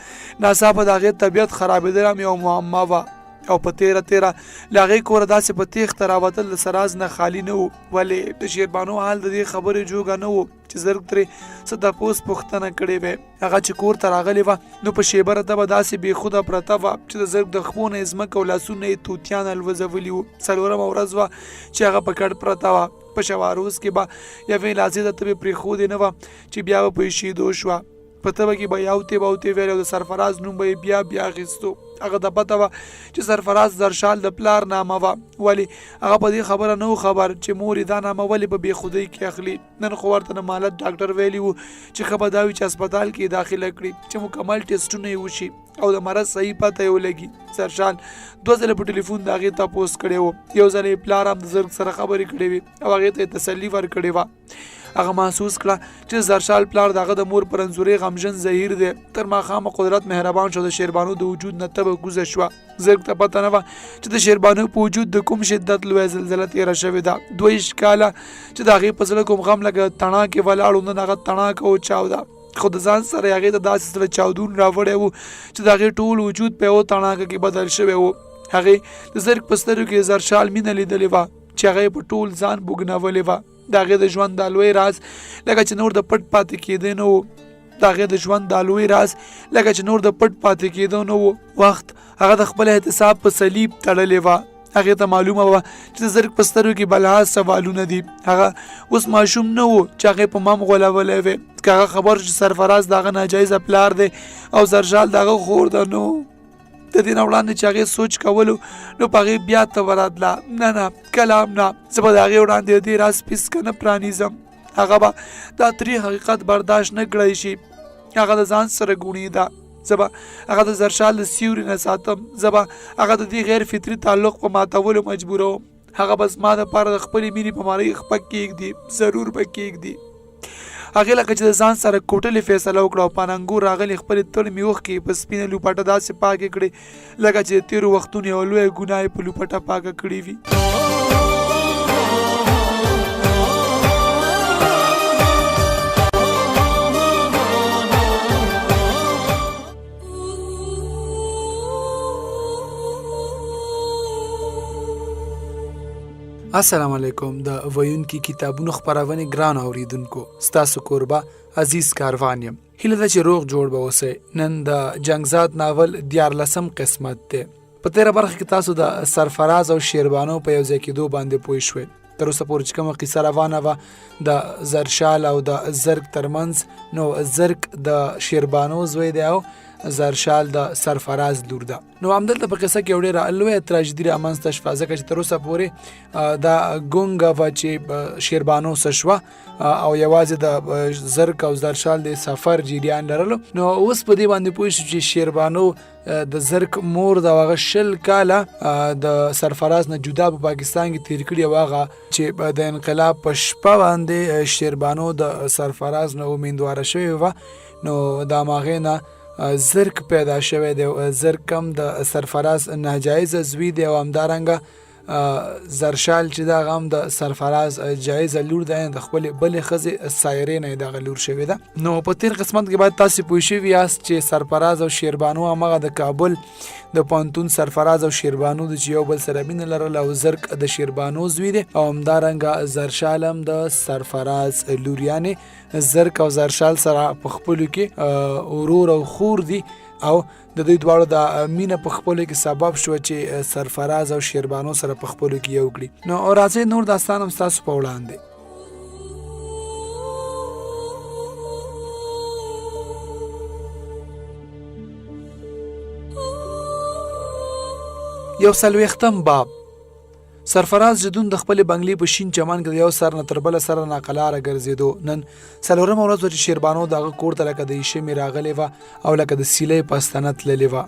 Speaker 4: ناڅاپه د هغې طبیعت خرابېدل هم یوه معما وه او په تېره تېره له هغې کوره داسې په تېښته راوتل د سراز نه خالي نه وو. ولې د شیربانو حال د دې خبرې جوګه نه وو چې زرګ ترې څه تپوس پوښتنه کړې وی. هغه چې کور ته راغلې وه نو په شیبره تبه داسې بې خوده پرته وه چې د زرګ د خپو نه یې ځمکه او لاسونه یې توتیان الوزولي وو. څلورمه ورځ وه چې هغه په کټ پرته وه. په شواروز کې به یوې لازې د تبې پرېښودې نه وه چې بیا به په شیدو شوه. په تبه کې به یې اوتې باوتې ویل او د سرفراز نوم به یې بیا بیا اخیستو. هغه ته پته وه چې سرفراز زرشال د پلار نامه وه، ولې هغه په دې خبره نه و خبر چې مور یې دا نامه ولې په بې خودۍ کې اخلي. نن خو ورته د مالت ډاکټر ویلي وو چې ښه به دا وي چې هسپتال کې یې داخله کړي چې مکمل ټیسټونه یې وشي او د مرض صحیح پته یې ولګي. سرشال دوه ځله په ټلیفون د هغې تپوس کړی و. یو ځل یې پلار هم د زرګ سره خبرې کړې وې او هغې ته یې تسلي ورکړې وه. هغه محسوس کړه چې زرشال پلار د هغه د مور پر انځورې غمژن زهیر دی. تر ماښامه قدرت مهربان شو، د شیربانو د وجود نه تبه کوزه شوه. زرګ ته پته نه وه چې د شیربانو په وجود د کوم شدت لویه زلزله تېره شوې ده. 22 کاله چې د هغې په زړه کوم غم لکه د تڼاکې ولاړ و، نن هغه تڼاکه وچاوده. خو د ځان سره یې هغې ته داسې زړه چاودون راوړی و چې د هغې ټول وجود په یوه تڼاکه کې بدل شوی و. هغې د زرګ په سترګو کې زرشال مینه لیدلې وه چې هغه یې په ټول ځان بوږنولې وه. د هغې د ژوند دا لوی راز لکه چې نور د پټ پاتې کېدی نه و. د هغې د ژوند دا لوی راز لکه چې نور د پټ پاتې کېدو نه و. وخت هغه د خپل احتساب په صلیب تړلې وه. هغې ته معلومه وه چې د زرګ په سترګو کې بلها سوالونه دي. هغه اوس ماشوم نه و چې هغې په مم غولولی وی. که هغه خبر شو چې سرفراز د هغه ناجایزه پلار دی او زرشال د هغه خور ده، نو د دې نه وړاندې چې هغې سوچ کولو نو په هغې بیا تبه راتله. نه نه، کله هم نه، زه به د هغې وړاندې د دې راز پیڅکه نه پرانیزم. هغه به دا تریخ حقیقت برداشت نه کړای شي. هغه د ځان سره ګوڼېده. زه به هغه د زرشال د سیوري نه ساتم. زه به هغه د دې غیر فطري تعلق په ماتولو مجبوروم. هغه به زما دپاره د خپلې مینې په مارۍ خپه کېږدي، ضرور به کېږدي. هغې لکه چې د ځان سره کوټلې فیصله وکړه او په اننګو راغلې خپلې تړمې اوښکې یې په سپینه لوپټه داسې پاکې کړې لکه چې د تېرو وختونو یوه لویه ګناه یې په لوپټه پاکه کړې وي. السلام علیکم د ویونکي کتابونو خپرونې ګران اوریدونکو، ستاسو کوربه عزیز کاروان یم. هیله ده چې روغ جوړ به اوسئ. نن د جنگزاد ناول 14 قسمت دی. په تیره برخه کې تاسو د سرفراز او شیربانو په یو ځای کېدو باندې پوه شوئ. تر اوسه پورې چې کومه قصه روانه وه د زرشال او د زرک ترمنځ، نو زرک د شیربانو زوی دی او زرشال د سرفراز لور ده. نو همدلته په قصه کې یو ډېره لویه تراژیدي رامنځته شوه، ځکه چې تر اوسه پورې دا ګونګه وه چې شیربانو څه شوه او یوازې د زرک او زرشال د سفر جریان لرلو. نو اوس په دې باندې پوه شو چې شیربانو د زرک مور د هغه 20 کاله د سرفراز نه جدا په پاکستان کې تیر کړي او هغه چې د انقلاب په شپه باندې شیربانو د سرفراز نه امیندواره شوې وه، نو د هماغې نه زرک پیدا شوی دی. زرک هم د سرفراز ناجایزه زوی دی او همدارنګه زرشال چې دا هم د سرفراز جایزه لور ده، د خپل بلې ښځې سایرې نه دغه لور شوې ده. نو په تیر قسمت کې باید تاسو پوه شوي یاست چې سرفراز او شیربانو همغه د کابل د پوهنتون سرفراز او شیربانو د چې یو بل سره مینه لرله او زرک د شیربانو زوی دی او همدارنګه زرشال هم د سرفراز لور، یعنې زرک او زرشال سره په خپلو کې ورور او خور دي او د دوی دواړو د مینه په خپلو کې سبب شو چې سرفراز او شیربانو سره په خپلو کې یو کړي. نو راځئ نور داستان هم ستاسو په وړاندې. یو څلوېښتم باب. سرفراز جدون د خپلې بنګلې په شین چمن کې د یو سر نه تر بله سره ناقلاره ګرځېدو. نن څلورمه ورځ وه چې شیربانو د هغه کور ته لکه د ایشمې راغلې وه او لکه د سیلۍ په ستنه تللې وه.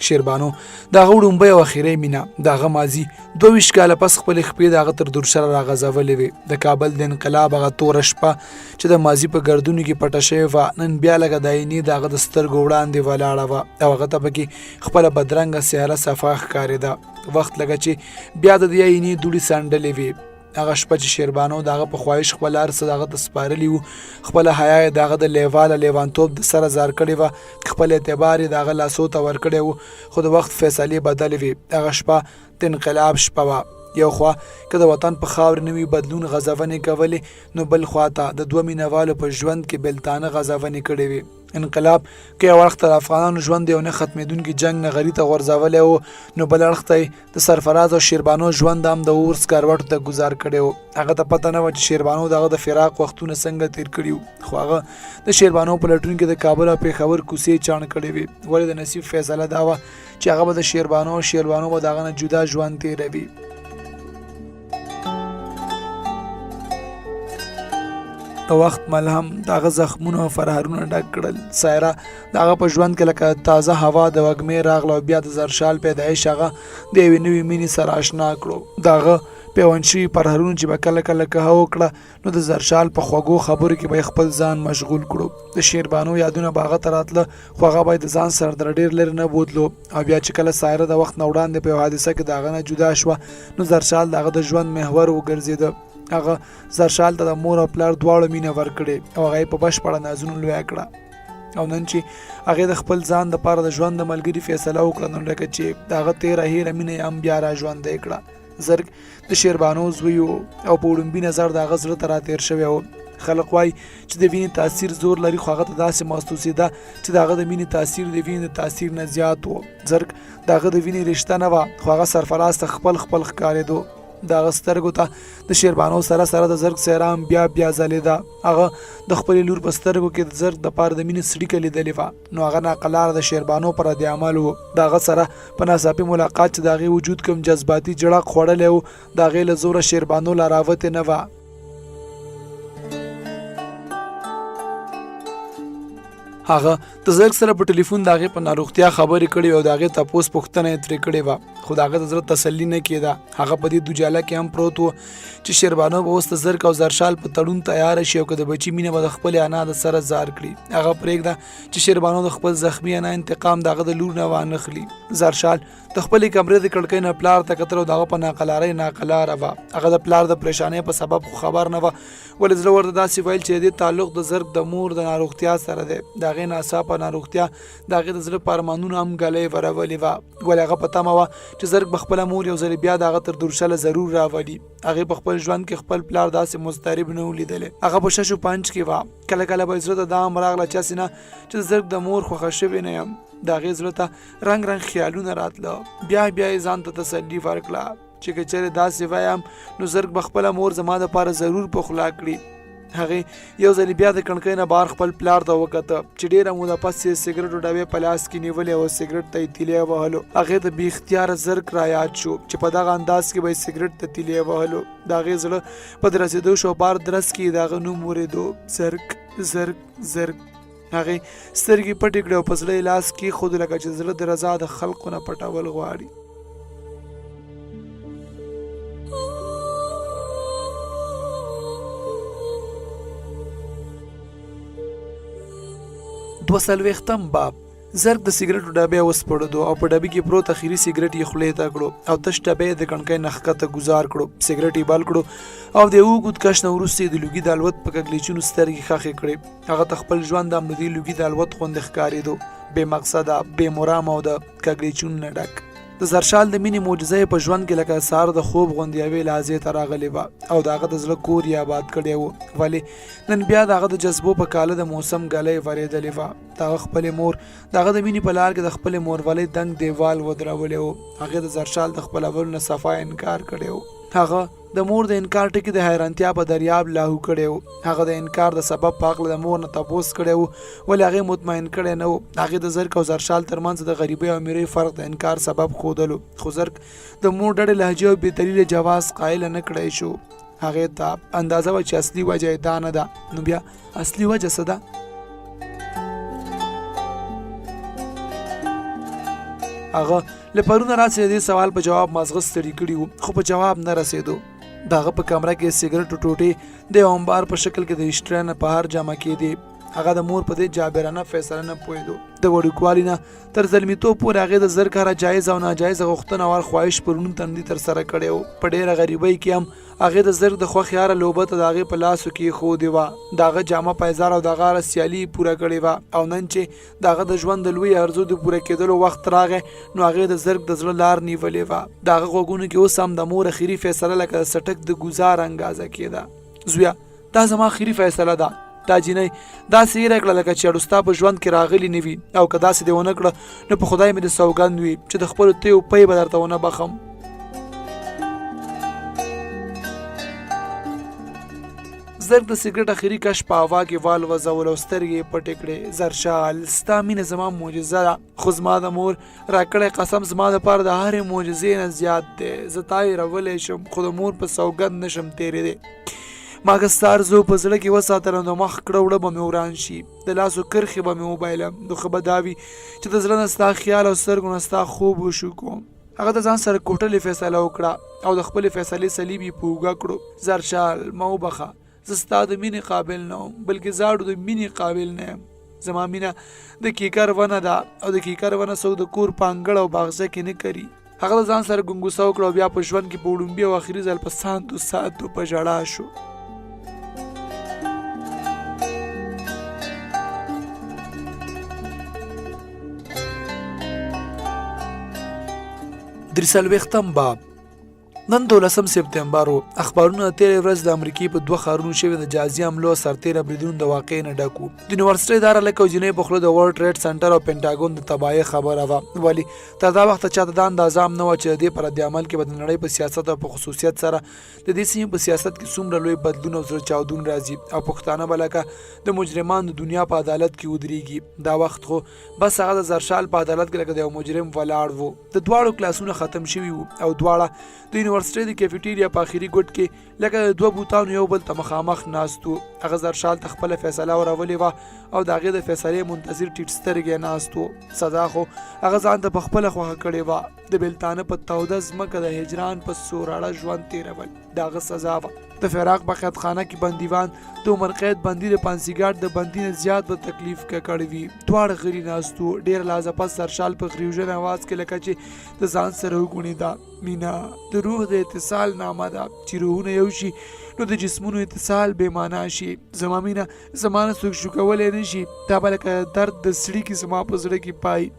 Speaker 4: شیربانو د هغه وړومبۍ او اخیری مینه، د هغه ماضي 22 کاله پس خپلې خپې د هغه تر درشله راغځولې وې. د کابل د انقلاب هغه توره شپه چې د ماضي په ګردونو کې پټه شوې وه، نن بیا لکه د آینې د هغه د سترګو وړاندې ولاړه وه او هغه ته پکې خپله بدرنګه څهره صفا ښکارېده. وخت لکه چې بیا د دې آینې دوړې څنډلې وې. هغه شپه چې شیربانو د هغه په خواهش خپل هر څه د هغه ته سپارلي وو، خپله حیا یې د هغه د لیواله لیوانتوب د سره ځار کړې وه، خپل اعتبار یې د هغه لاسو ته ورکړی و، خو د وخت فیصلې بدلې وې. هغه شپه د انقلاب شپه وه. یو خوا که د وطن په خاورې نوي بدلون غځونې کولې، نو بل خوا ته د دوه مینهوالو په ژوند کې بېلتانه غځونې کړې وې. انقلاب که یو اړخ ته د افغانانو ژوند یو نه ختمېدونکي جنګ نغري ته غورځولی و، نو بل اړخ ته یې د سرفراز او شیربانو ژوند هم د اور سکروټو ته ګوزار کړی و. هغه ته پته نه وه چې شیربانو د هغه د فراق وختونه څنګه تیر کړي وو، خو هغه د شیربانو په لټون کې د کابل او پېښور کوڅې چاڼ کړې وې. ولې د نصیب فیصله دا وه چې هغه به د شیربانو او شیربانو به د هغه نه جدا ژوند تېروي. د وخت ملهم د هغه زخمونه او فرهارونه ډک کړل. سایره د هغه په ژوند کې لکه تازه هوا د وږمې راغله او بیا د زرشال پیدایش هغه د یوې نوې مینې سره آشنا کړو. د هغه پیوند شوي پرهرونو چې به کله کله کهه وکړه، نو د زرشال په خوږو خبرو کې به یې خپل ځان مشغول کړو. د شیربانو یادونه به هغه ته راتله، خو هغه به یې د ځان سره تر ډېر لرې نه بوتلو. او بیا چې کله سایره د وخت نه وړاندې په یو حادثه کې د هغه نه جدا شوه، نو زرشال د هغه د ژوند محور وګرځېده. هغه زرشال ته د مور او پلار دواړو مینه ورکړې او هغه یې په بشپړه نازونو لویه کړه. او نن چې هغې د خپل ځان دپاره د ژوند د ملګري فیصله وکړه، نو لکه چې د هغه تېره هېره مینه یې هم بیا را ژوندۍ کړه. زرګ د شیربانو زوی و او په وړومبي نظر د هغه زړه ته راتېر شوی و. خلک وایي چې د وینې تاثیر زور لري، خو هغه ته داسې محسوسېده چې د هغه د مینې تاثیر د وینې د تاثیر نه زیات و. زرګ د هغه د وینې رشته نه وه، خو هغه سرفراز ته خپل خپل ښکارېدو. د هغه سترګو ته د شیربانو سره سره د زرګ څهره هم بیا بیا ځلېده. هغه د خپلې لور په سترګو کې د زرګ دپاره د مینې څړیکه لیدلې وه، نو هغه ناقلاره د شیربانو پر رد عمل و. د هغه سره په ناڅاپي ملاقات چې د هغې وجود کوم جذباتي جړق خوړلی و، د هغې له زوره شیربانو لا راوتې نه وه. هغه د زرک سره په ټلیفون د هغې په ناروغتیا خبرې کړې او د هغې تپوس پوښتنه یې ترې کړې وه، خو د هغه د زړه تسلي نه کېده. هغه په دې دوجاله کې هم پروت و چې شیربانو به اوس د زرک او زرشال په تړون تیاره شي او که د بچي مینه به د خپلې انا د سره ځار کړي. هغه پرېږده چې شیربانو د خپل زخمي انا انتقام د هغه د لور نه وانخلي. زرشال د خپلې کمرې د کړکۍ نه پلار ته کتل او د هغه په ناقلارۍ ناقلاره وه. هغه د پلار د پریشانۍ په سبب خو خبر نه وه، ولې زړه ورته داسې ویل چې د دې تعلق د زرک د مور د ناروغتیا سره دی. د هغې ناڅاپه ناروغتیا د هغې د زړه په ارمانونو هم ږلۍ ورولې وه، ولې هغه په تمه وه چې زرک به خپله مور یو ځل بیا د هغه تر درشله ضرور راولي. هغې په خپل ژوند کې خپل پلار داسې مضطرب نه و لیدلی. هغه په ششو پنج کې وه. کله کله به یې زړه ته دا هم راغله چې هسې نه چې د زرک د مور خوښه شوې نه یم. د هغې زړه ته رنګ رنګ خیالونه راتله. بیا بیا یې ځان ته تسلي ورکړه چې که چېرې داسې وایم نو زرک به خپله مور زما دپاره ضرور پخلا کړي. هغې یو ځل بیا د کڼکۍ نه بهر خپل پلار ته وکته چې ډېره موده پس یې سګرټو ډبې په لاس کې نیولې او سګرټ ته یې تیلی وهلو. هغې ته بې اختیاره زرک را یاد شو چې په دغه انداز کې به یې سګرټ ته تیلی وهلو. د هغې زړه په درسېدو شو، په هر درس کې یې د هغه نوم اورېدو، زرک، زرک، زرک. هغې سترګې پټې کړې او په زړه یې لاس کېښود لکه چې زړه د رضا د خلقو نه پټول غواړي. 42م باب. زرک د سګرټو ډبی وسپړدو او په ډبي کې پروت اخیري سګرټ یې خولې ته کړو او تش ډبی یې د کڼکۍ نه ښکته ګوزار کړو. سګرټ یې بل کړو او د یو اوږد کش نه وروسته یې د لوګي د الوت په کږلیچونو سترګې ښخې کړې. هغه ته خپل ژوند هم د دې لوګي د الوت غوندې ښکارېدو، بې مقصده، بې مرامه او د کږلیچونو نه ډک. د زرشال د مینې معجزه یې په ژوند کې لکه د سهار د خوب غوندې یوې لحظې ته راغلې وه او د هغه د زړه کور یې آباد کړی و، ولې نن بیا د هغه د جذبو په کاله د موسم ږلۍ ورېدلې وه. د هغه خپلې مور د هغه د مینې په لار کې د خپلې مورولۍ دنګ دیوال ودرولی و. هغې د زرشال د خپلولو نه صفا انکار کړی و. هغه د مور د انکار ټکی د حیرانتیا په دریاب لاهو کړی و. هغه د انکار د سبب په هکله د مور نه تپوس کړی و، ولې هغې مطمئن کړی نه و. هغې د زرک او زرشال ترمنځ د غریبۍ او امیرۍ فرق د انکار سبب ښودلو، خو زرک د مور ډډې لهجې او بې دلیله جواز قایل نه کړی شو. هغې ته اندازه وه چې اصلي وجه یې دا نه ده، نو بیا اصلي وجه څه ده؟ هغه له پرونه راڅې د دې سوال په جواب مازغه ستړي کړي وو، خو په جواب نه رسېدو. د هغه په کمره کې سګرټو ټوټې د یو انبار په شکل کې د اشټرې نه په هر جمع کېدې. هغه د مور په دې جابرانه فیصله نه پوهېدو. د وړوکوالي نه تر زلمیتوب پورې هغې د زرک هره جایزه او ناجایزه غوښتنه او هر خواهش په روڼ تندي ترسره کړی و. په ډېره غریبۍ کې هم هغې د زرک د خوښې هره لوبه ته د هغې په لاسو کې ایښودې وه. د هغه جامه پیزار او د هغه هره سیالي یې پوره کړې وه او نن چې د هغه د ژوند د لویې ارزو د پوره کېدلو وخت راغی نو هغې د زرک د زړه لار نیولې وه. د هغه غوږونو کې اوس هم د مور اخري فیصله لکه د څټک د ګوزار انګازه کېده. زویه! دا زما اخري فیصله ده. دا جینۍ داسې هېره کړه لکه چې اړو ستا په ژوند کې راغلي نه وي او که داسې دې ونه کړه نو په خدای مې د سوګند وي چې د خپلو تیو پۍ به درته ونه بخم. زرک د سګرټ اخري کش په هوا کې والوځول او سترګې یې پټې کړې. زرشال، ستا مینه زما معجزه ده، خو زما د مور راکړی قسم زما دپاره د هرې معجزې نه زیات دی. زه تا هېرولی شم خو د مور په سوګند نه شم تېرېدی. ما که ستا ارزو په زړه کې وساتله نو مخ کړه وړه به مې وران شي، د لاسو کرښې به مې وبایلم. نو ښه به دا وي چې د زړه نه ستا خیال او سترګو نه ستا خوب وشوکوم. هغه د ځان سره کوټلې فیصله وکړه او د خپلې فیصلې صلیب یې په اوږه کړو. زرشال، ما وبخښه، زه ستا د مینې قابل نه وم، بلکې زاړو د مینې قابل نه یم. زما مینه د کیکر ونه ده او د کیکر ونه څوک د کور په انګړ او باغچه کې نه کري. هغه د ځان سره ګنګوسه وکړه او بیا په ژوند کې په وړومبي او اخري ځل په ساندو ساندو په ژړا شو. 43م باب. نن 12 سپتمبر و. اخبارونه د تېرې ورځې د امریکې په دوه ښارونو شوې د جازي حملو او سرتېره بریدونو د واقعې نه ډک وو. د یونیورسټۍ داره لکه او جینۍ په خوله د ورلډ ټریډ سنټر او پنټاګون د تباهۍ خبره وه، ولې تر دا وخته چاته دا اندازه هم نه وه چې د دې په ردعمل کې به د نړۍ په سیاست او په خصوصیت سره د دې سیمې په سیاست کې څومره لوی بدلون او زړه چاودون راځي او پښتانه به لکه د مجرمانو د دنیا په عدالت کې ودرېږي. دا وخت خو بس هغه د زرشال په عدالت کې لکه د یو مجرم ولاړ وو. د دواړو کلاسونه ختم شوي وو او دواړه د یونیورسټۍ یونیورسټۍ د کیفیټیریا په اخري ګوټ کې لکه د دوه بوتانو یو بل ته مخامخ ناست وو. هغه زرشال ته خپله فیصله اورولې وه او د هغې د فیصلې منتظر ټیټ سترګی ناست وو. سزا خو هغه ځان ته په خپله خوښه کړې وه. د بېلتانه په توده ځمکه د هجران په سوراړه ژوند تېرول د هغه سزا وه. د فراق په قیدخانه کې بندیوان د عمر قید بندي د پانسیګاټ د بندي نه زیات په تکلیف ککړ وي. دواړه غلي ناست وو. ډېره لحظه پس سرشال په غریوژن اواز کې لکه چې د ځان سره وګوڼېده. مینه د روح د اتصال نامه ده، چې روحونه یو شي نو د جسمونو اتصال بې معنا شي. زما مینه زما نه څوک شوکولی نه شي، دا به لکه درد د څړیکې زما په زړه کې پای.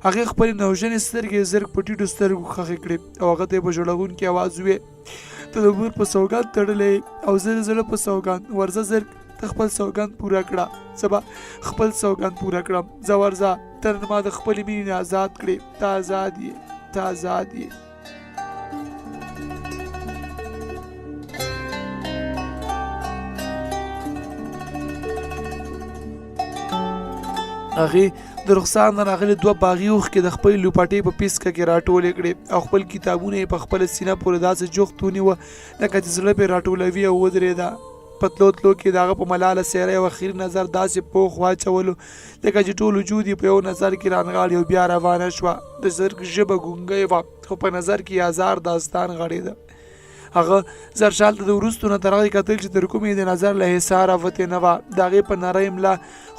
Speaker 4: هغې خپلې نوژنې سترګې زرګ په ټیټو سترګو ښخې کړې او هغه ته یې په ژړغونکي اواز وویل، ته د مور په سوګند تړلی او زه د زړه په سوګند. ورځه زرګ، ته خپل سوګند پوره کړه، زه به خپل سوګند پوره کړم. ځه ورځه، ته نن ما د خپلې مینې نه ازاد کړې، ته ازاد یې، ته ازاد یې. هغې د رخسار نه راغلې دوه باغي اوښکې د خپلې لوپټې په پیسکه کې راټولې کړې او خپل کتابونه یې په خپله سینه پورې داسې جوخت ونیوه لکه چې زړه پرې راټولوي او ودرېده. په تلو تلو کې د هغه په ملاله څېره یو اخري نظر داسې پوخ واچولو لکه چې ټول وجود یې په یو نظر کې رانغاړي او بیا روانه شوه. د زرګ ژبه ګونګۍ وه خو په نظر کې یې ازار داستان غړېده. هغه زرشال ته د وروستو نه تر هغې کتل چې تر کومې یې د نظر له حصاره وتې نه وه. د هغې په نرۍ ملا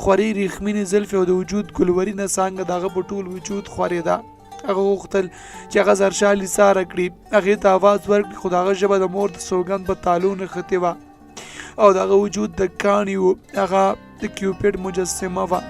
Speaker 4: خورې ریښمینې زلفې او د وجود ګلورینه څانګه د هغه په ټول وجود خورېده. هغه غوښتل چې هغه زرشال ایساره کړي، هغې ته اواز ورکړي، خو د هغه ژبه د مور د سوګند په تالو نښتې وه او د هغه وجود د کاڼي و. هغه د کیوپیډ مجسمه وه.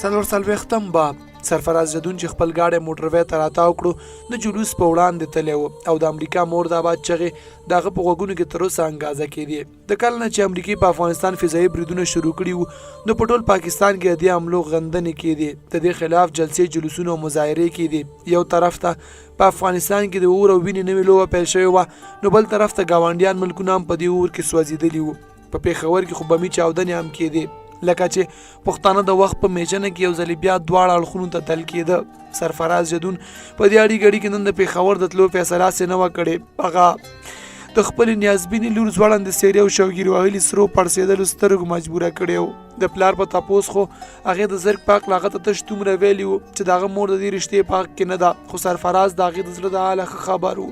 Speaker 4: څلور څلوېښتم باب. سرفراز جدون چې خپل ګاډی موټروی ته راتاو کړو د جلوس په وړاندې تللی و او د امریکا مور د آباد چغې د هغه په غوږونو کې تر اوسه انګازه کېدې. د کله نه چې امریکې په افغانستان فضایي بریدونه شروع کړي وو نو په ټول پاکستان کې د دې حملو غندنې کېدې، د دې خلاف جلسې، جلوسونه او مظاهرې کېدې. یو طرف ته په افغانستان کې د اور او وینې نوې لوبه پیل شوې وه نو بل طرف ته ګاونډیان ملکونه هم په دې اور کې سوځېدلي وو. په پېښور کې خو بمي چاودنې هم کېدې، لکه چې پښتانه د وخت په میچنه کې یو ځلې بیا دواړه اړخونو ته تل کېده. سرفراز جدون په دې اړي ګړي کې نن د پېښور د تلو فیصله هسې نه وه کړې. هغه د خپلې نیازبینې لور ځوړندې څېرې او شوګیر وهلي سرو پړسېدلو سترګو مجبوره کړې و. د پلار په تپوس خو هغې د زرګ په هکله هغه ته تش دومره ویلي و چې د هغه مور د دې رشتې په حق کې نه ده، خو سرفراز د هغې د زړه د حاله ښه خبر و.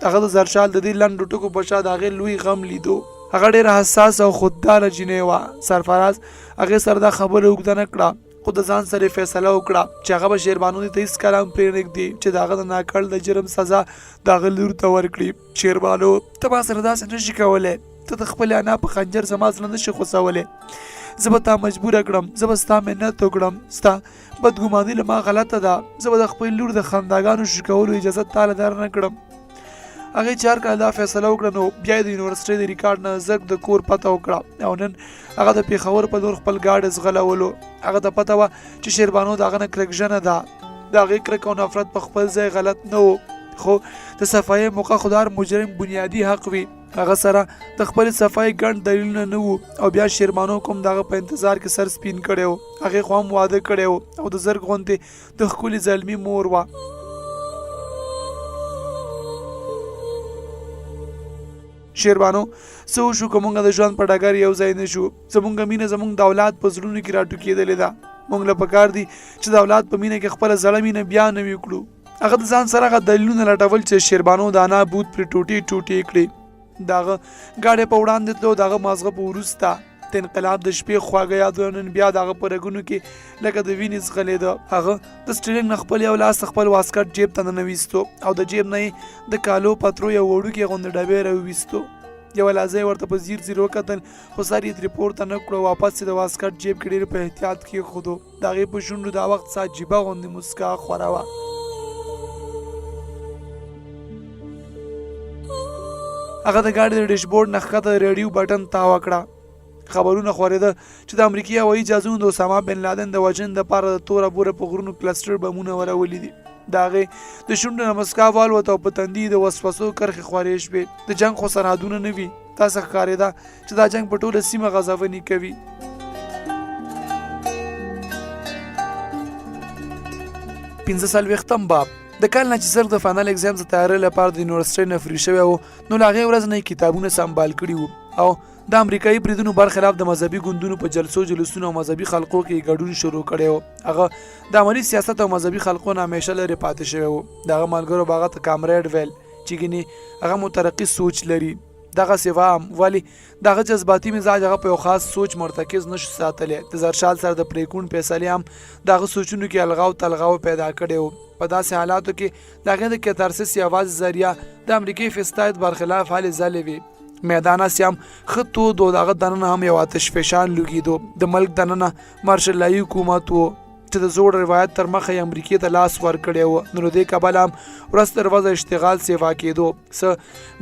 Speaker 4: هغه د زرشال د دې لنډو ټکو په شا د هغې لوی غم لیدو. هغه ډېره حساسه او خودداره جینۍ وه. سرفراز هغې سره دا خبره اوږده نه کړه، خو د ځان سره یې فیصله وکړه چې هغه به شیربانو دې ته هیڅکله هم پرېنږدي چې د هغه د ناکړ د جرم سزا د هغه لور ته ورکړي. شیربانو، ته ما سره داسې نه شي کولی. ته د خپلې انا په خنجر زما زړه نه شي خوڅولی. زه به تا مجبوره کړم، زه به ستا منت وکړم. ستا بدګماني له ما غلطه ده. زه به د خپلې لور د خنداګانو شکولو اجازه تا له در نه کړم. هغې چې هر کله دا فیصله وکړه نو بیا یې د یونیورسټۍ د ریکارډ نه زرګ د کور پته وکړه او نن هغه د پېښور په لور خپل ګاډی ځغلولو. هغه ته پته وه چې شیربانو د هغه نه کرکژنه ده. د هغې کرکه او نفرت په خپل ځای غلط نه و، خو د صفایۍ موقع خو د هر مجرم بنیادي حق وي. هغه سره د خپلې صفایۍ ګڼ دلیلونه نه وو او بیا شیربانو کوم د هغه په انتظار کې سر سپین کړی و. هغې خو هم واده کړی و او د زرګ غوندې د ښکلي زلمي مور وه. شیربانو، څه وشو که مونږ د ژوند په ډګر یو ځای نه شو؟ زمونږ مینه زمونږ د اولاد په زړونو کې راټوکېدلې ده. مونږ له پکار دي چې د اولاد په مینه کې خپله زړه مینه بیا نوې کړو. هغه د ځان سره هغه دلیلونه لټول چې شیربانو د انا بود پرې ټوټې ټوټې کړې. د هغه ګاډی په وړاندې تلو، د هغه مازغه په وروسته. د انقلاب د شپې خواږه یادونه نن بیا د هغه په رګونو کې لکه د وینې ځغلېده. هغه د سټیرینګ نه خپل یو لاس د خپل واسکټ جیب ته ننویستو او د جیب نه یې د کالو پترو یو وړوکی غوندې ډبی راوویستو. یوه لحظه یې ورته په ځیر ځیر وکتل، خو سر یې ترې پورته نه کړو. واپس یې د واسکټ جیب کې ډېر په احتیاط کېښودو. د هغې په شونډو دا وخت څه عجیبه غوندې موسکا خوره وه. هغه د ګاډي د ډیشبورډ نه ښکته د ریډیو بټن تاوه کړه. خبرونه خورېده چې د امریکې هوایي جهازونو د اسامه بن لادن د وژنې دپاره د توره بوره په غرونو کلسټر بمونه ورولي دي. د هغې د شونډو نه مسکا والوته او په تندي یې د وسوسو کرښې خورې شوې. د جنګ خو سرحدونه نه وي. داسې ښکارېده چې دا جنګ په ټوله سیمه غځونې کوي. پنځه څلوېښتم باب. د کال نه چې زرګ د فاینل اګزام د تیارۍ لپاره د یونیورسټۍ نه فري شوی و، نو له هغې ورځ نه یې کتابونه سمبال کړي وو او د امریکایي بریدونو برخلاف د مذهبي ګوندونو په جلسو جلوسونو او مذهبي خلقو کې ګډون شروع کړی و. هغه د عملي سیاست او مذهبي خلقو نه همیشه لرې پاتې شوی و. د هغه ملګرو به هغه ته کامریډ ویل چې ګینې هغه مترقي سوچ لري. دغسې وه هم، ولې د هغه جذباتي مزاج هغه په یو خاص سوچ مرتکز نه شو ساتلی. د زرشال سره د پرېکون فیصلې هم د هغه سوچونو کې الغاو تلغاو پیدا کړی و. په داسې حالاتو کې د هغې د کتارسس یوازې ذریعه د امریکې فستایت برخلاف هلې ځلې وې. میدان هسې هم ښه تود و، د هغه دننه هم یو آتش فشان لوګېدو. د ملک دننه مارشل لايي حکومت و چې د زوړ روایت تر مخه یې امریکې ته لاس ورکړی و، نو له دې کبله هم ورځ تر ورځه اشتغال سیوا کېدو. څه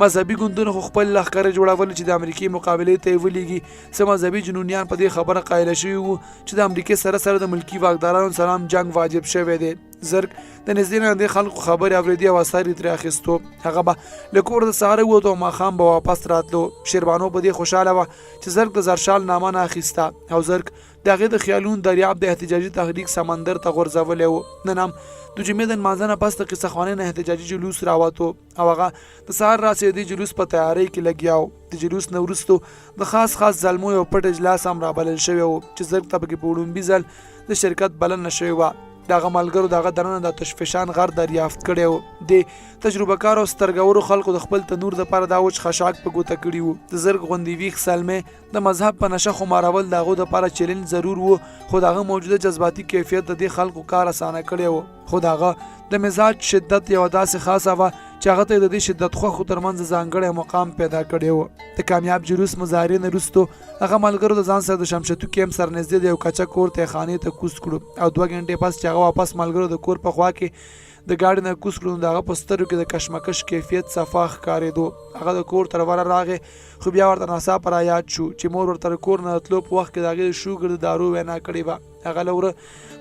Speaker 4: مذهبي ګوندونو خو خپل لښکرې جوړولې چې د امریکې مقابلې ته یې ولیږي، څه مذهبي جنونیان په دې خبره قایله شوي وو چې د امریکې سره سره د ملکي واکدارانو سره هم جنګ واجب شوی دی. زرګ د نږدې نه د خلکو خبرې اورېدې او اثر یې ترې اخیستو. هغه به له کوره د سهاره ووت او ماښام به واپس راتلو. شیربانو په دې خوشحاله وه چې زرګ د زرشال نامه نه اخیسته او زرګ د هغې د خیالونو دریاب د احتجاجي تحریک سمندر ته غورځولی و. نن هم د جمعې د نمانځه نه پس د قصه خوانۍ نه احتجاجي جلوس راوتو او هغه د سهار راسې د دې جلوس په تیارۍ کې لګیا و. د جلوس نه وروسته د خاص خاص زلمو یو پټ اجلاس هم رابلل شوی و چې زرګ ته پکې په وړومبي ځل د شرکت بلنه شوې وه. د هغه ملګرو د هغه دننه د آتشفشان غر دریافت کړی و. دې تجربه کارو او سترګورو خلکو د خپل تنور دپاره دا وچ خشاک په ګوته کړي وو. د زرګ غوندې ویښ زلمی د مذهب په نشه خمارول د هغو دپاره چیلنج ضرور و، خو د هغه موجوده جذباتي کیفیت د دې خلکو کار اسانه کړی و. خو د هغه د مزاج شدت یوه داسې خاصه وه چې هغه ته یې د دې شدت خوښو ترمنځ ځانګړی مقام پیدا کړی و. د کامیاب جلوس مظاهرې نه وروسته هغه ملګرو د ځان سره د شمشتو کیمپ سره نږدې د یو کچه کور ته خانې ته کوز کړو او دوه ګنټې پس چې هغه واپس ملګرو د کور په خوا کې د ګاډي نه کوز کړو، نو د هغه په سترګو کې د کشمکش کیفیت صفا ښکارېدو. هغه د کور تر وره راغی، خو بیا ورته ناڅاپه را یاد شو چې مور ورته د کور نه د تلو په وخت کې د هغې د شوګر د دارو وینا کړې وه. هغه له وره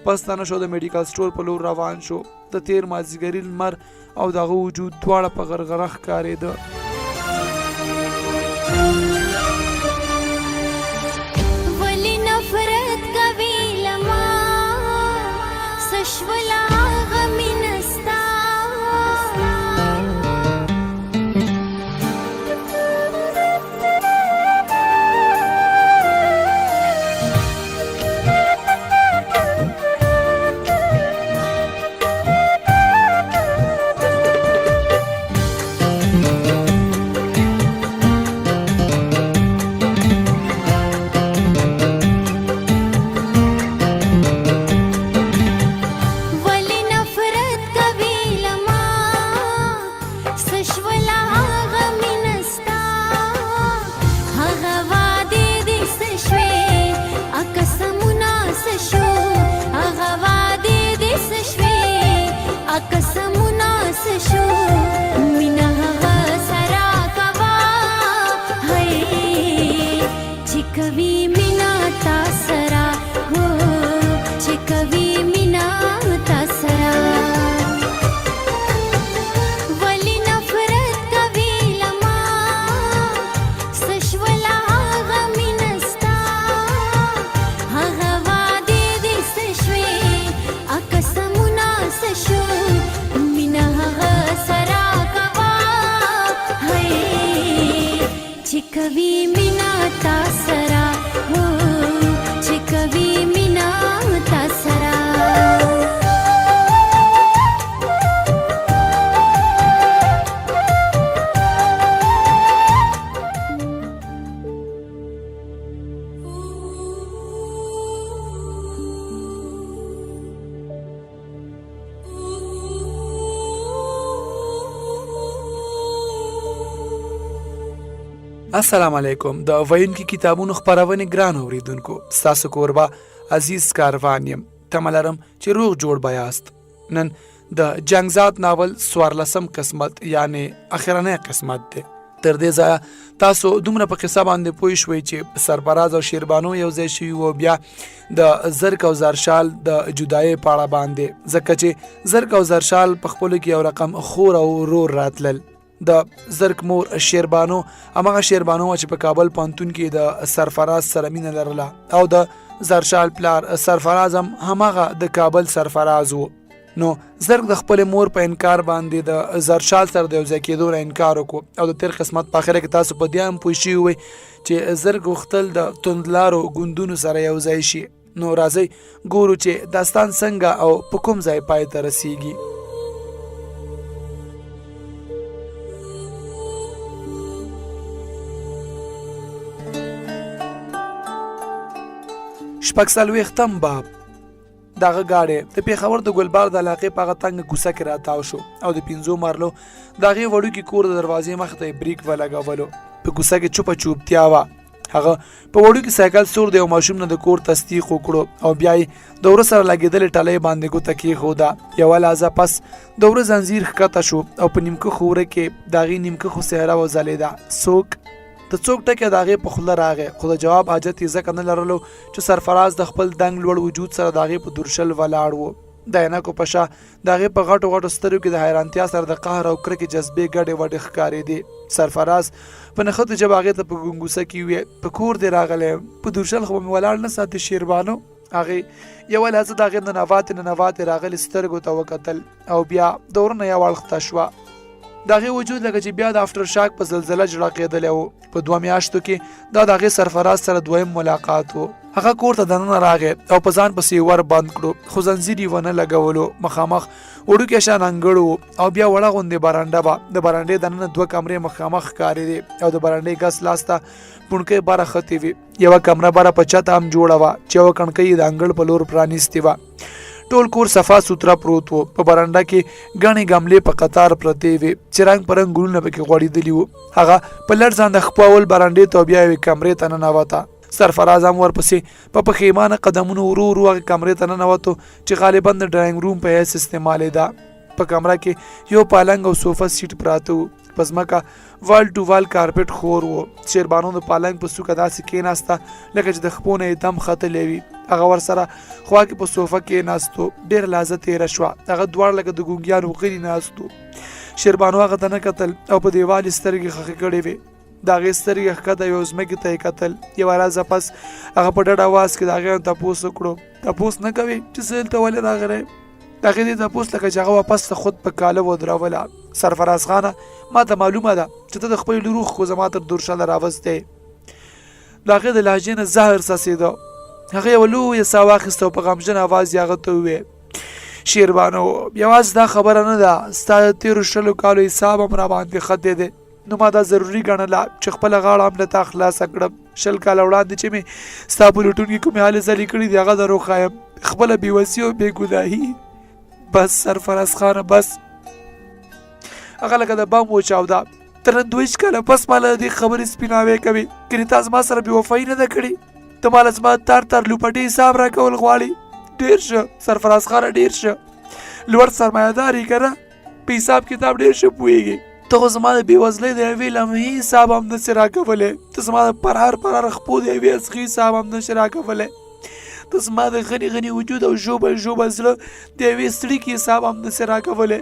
Speaker 4: پس ستانه شو، د میډیکل سټور په لور روان شو. د تیر مازیګري لمر او د هغه وجود دواړه په غرغره ښکارېده.
Speaker 5: ولې نفرت کوي له ما، څه شوله هغه مینه ستا؟ ولې نفرت کوي له ما، څه شوله هغه مینه ستا؟ هغه وعدې دې څه شوې، قسمونه څه شو؟ هغه وعدې دې څه شوې، قسمونه څه شو؟ مینه هغه سره کوه هی چې کوي مینه تا سره، هو چې کوي مینه تا سره. ولې نفرت کوي له ما، څه شوله هغه مینه ستا؟ هغه وعدې دې څه شوې، قسمونه څه شو؟ مینه هغه سره کوه هی چې کوي مینه تا سره، هو چې کوي مینه تا سره.
Speaker 4: السلام علیکم د ویونکي کتابونو خپرونې ګران اوریدونکو، ستاسو کوربه عزیز کاروان یم. تمه لرم چې روغ جوړ به یاست. نن د جنگزاد ناول 14 قسمت یعنی اخرنی قسمت دی. تر دې ځایه تاسو دومره په قصه باندې پوه شوئ چې سرفراز او شیربانو یو ځای شوي وو، بیا د زرک او زرشال د جدایۍ په اړه باندې، ځکه چې زرک او زرشال په خپلو کې یو رقم خور او ورور راتلل. د زرک مور شیربانو همغه شیربانو وه چې په کابل پوهنتون کې د سرفراز سره مینه لرله او د زرشال پلار سرفراز هم همغه د کابل سرفراز و. نو زرک د خپل مور په انکار باندې د زرشال سره د یو ځای کېدو نه انکار وکړو او د تیر قسمت په اخره کې تاسو په دې هم پوه شوي وئ چې زرک غوښتل د توندلارو ګوندونو سره یو ځای شي. نو راځئ ګورو چې داستان څنګه او په کوم ځای پای ته رسیږي. 46م باب. دغه ګاډی د پېښور د ګلبار د علاقې په هغه تنګه کوڅه کې راتاو شو او د 5 مرلو د هغې وړوکي کور د دروازې مخ ته یې بریک ولګولو. په کوڅه کې چوپه چوپتیا وه. هغه په وړوکي سایکل سور د یو ماشوم نه د کور تصدیق وکړو او بیا یې د وره سره لګېدلې ټلۍ باندې ګوته کېښوده. یوه لحظه پس د وره زنځیر ښکته شو او په نیمکښو وره کې د هغې نیمکښو څهره وځلېده. څوک؟ د څوک ټکی د هغې په خوله راغی، خو د جواب حاجت یې ځکه نه لرلو چې سرفراز د خپل دنګ لوړ وجود سره د هغې په درشل ولاړ و. د عینکو په شا د هغې په غټو غټو سترګو کې د حیرانتیا سره د قهر او کرکې جذبې ګډې وډې ښکارېدې. سرفراز په نښتو ژبه هغې ته په ګنګوسه کې وویل، په کور دې راغلی یم، په درشل خو به مې ولاړ نه ساتې شیربانو؟ هغې یوه لحظه د هغې ننواتې ننواتې راغلې سترګو ته وکتل او بیا د وره نه یو اړخ ته شوه. د هغې وجود لکه چې بیا د افټر شاک په زلزله جړقېدلی و. په 2 میاشتو کې دا د هغې سرفراز سره دویم ملاقات و. هغه کور ته دننه راغی او په ځان پسې ور بند کړو، خو زنځیر یې ونه لګولو. مخامخ وړوکی شان انګړ و او بیا وړه غوندې برنډه وه. د برنډې دننه 2 کمرې مخامخ ښکارېدې او د برنډې ګس لاس ته پوڼکۍ بره ختې وې. یوه کمره بره په چته هم جوړه وه چې یوه کڼکۍ یې د انګړ په لور پرانیستې وه. ټول کور صفا سوتره پروت و. په برنډه کې ګڼې ګملې په قطار پرتې وې چې رنګ په رنګ ګلونه پکې غوړېدلي وو. هغه په لړ ځان د خپو اول برنډې ته او بیا یوې کمرې ته ننوته. سرفراز هم ورپسې په پښیمانه قدمونو ورو ورو هغې کمرې ته ننوتو چې غالبا د ډراینګ روم په حیث استعمالېده. په کمره کې یو پالنګ او صوفه سیټ پراته وو. په ځمکه وال ټو وال کارپټ خور و. شیربانو د پالنګ په څوکه داسې کېناسته لکه چې د خپو نه یې دم ختلی وي. هغه ورسره خوا کې په صوفه کېناستو. ډېره لحظه تېره شوه. هغه دواړه لکه د ګونګیانو غلي ناست وو. شیربانو هغه ته نه کتل او په دیوال یې سترګې ښخې کړې وې. د هغې سترګې ښکته وې او ځمکې ته یې کتل. یوه لحظه پس هغه په ډډ اواز کې د هغې نه تپوس وکړو، تپوس نه کوې چې زه دلته ولې راغلی یم؟ د هغې دې تپوس لکه چې هغه واپس د خود په کاله ودروله. سرفراز خانه، ما ته معلومه ده چې ته د خپلې لور اوښکو زما تر درشله راوستی. د هغې د لهجې نه زهر څڅېده. هغې یوه لویه ساه واخیسته او په غمژن اواز یې هغه ته وویل، شیربانو، یوازې دا خبره نه ده، ستا د تېرو 20 کالو حساب هم راباندې ختی دی، نو ما دا ضروري ګڼله چې خپله غاړه هم له تا خلاصه کړم. 20 کاله وړاندې چې مې ستا په لټون کې کومې هلې ځلې کړې دي هغه در وښایم، خپله بېوسي او بېګناهي. بس سرفراز خانه بس. هغه لکه د بم وچاوده. تر نن 22 کاله پس ما له دې خبرې سپیناوی کوي. کنې تا زما سره بېوفایي نه ده کړې، ته ما له زما تار تار لوپټې حساب راکول غواړې. ډېر ښه سرفراز خانه، ډېر ښه، لوړ سرمایهدار یې که نه، په حساب کتاب ډېر ښه پوهېږې. ته خو زما د بېوزلۍ د یوې لمحې حساب هم نه شې راکولی، ته زما د پرهر پرهر خپو د یوې اڅخې حساب هم نه شې راکولی، ته زما د غني غني وجود او ژوبل ژوبل زړه د یوې څړیکې حساب هم نه شې راکولی.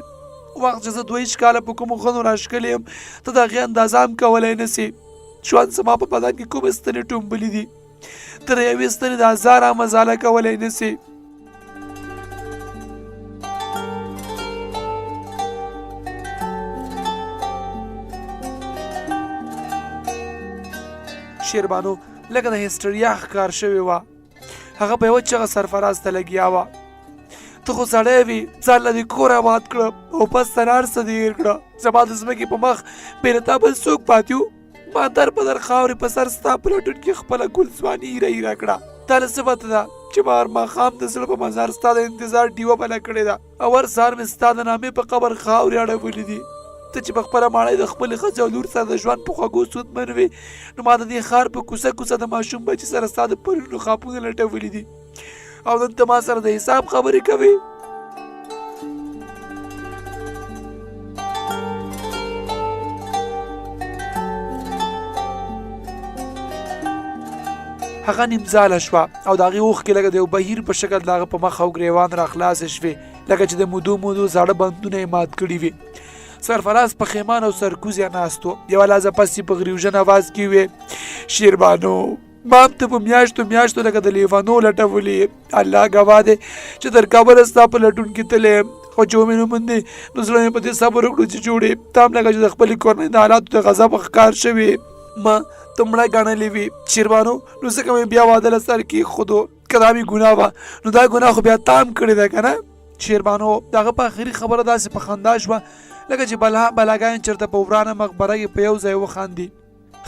Speaker 4: وخت چې زه 22 کاله په کومو غنو راښکلی یم، ته د هغې اندازه هم کولی نه شې. ژوند زما په بدن کې کومې ستنې ټومبلې دي، ته د یوې ستنې د هزاره مزاله کولی نه شې. شیربانو لکه د هسټریا ښکار شوې وه. هغه په یوه چغه سرفراز ته لګیا وه، ته خو سړی وې، ځان له دې کور آباد کړه او پس تر هر څه دې هېر کړه. زما د ځمکې په مخ بې له تا بل څوک پاتې و؟ ما در په در خاورې په سر ستا په لټون کې خپله ګل ځواني ایره ایره کړه. تا له څه پته ده چې ما هر ماښام د زړه په مزار ستا د انتظار ډیوه بله کړې ده او هر سهار مې ستا د نامې په قبر خاورې اړولې دي. ته چې په خپله ماڼۍ د خپلې ښځې او لور سره د ژوند په خوږو سودمن وې، نو ما د دې ښار په کوڅه کوڅه د ماشوم بچي سره ستا د پلونو خاپونه لټولي دي او نن ته ما سره د حساب خبرې کوې. هغه نیمځاله شوه او د هغې اوښکې لکه د یو بهیر په شکل د هغه په مخ او ګریوان راخلاصې شوې، لکه چې د مودو مودو زاړه بندونه یې مات کړي وي. سرفراز پښیمان او سرکوزی ناست و. یوه لحظه پس یې په غریوژن اواز کې وویل، شیربانو، ما هم ته په میاشتو میاشتو لکه د لیونو لټولې یې. الله ګواه دی چې تر کابله ستا په لټون کې تللی یم، خو چې ومې نه موندې نو زړه مې په دې صبر وکړو چې جوړې ته هم لکه چې د خپلې کورنۍ د حالاتو د غضب ښکار شوې، ما ته مړه ګڼلې وې شیربانو، نو ځکه مې بیا واده له سر کېښودو. که دا مې ګناه وه نو دا ګناه خو بیا تا هم کړې ده که نه؟ شیربانو د هغه په اخري خبره داسې په خندا شوه لکه چې بلا بلاګان چېرته په ورانه مقبره کې په یو ځای وخاندي.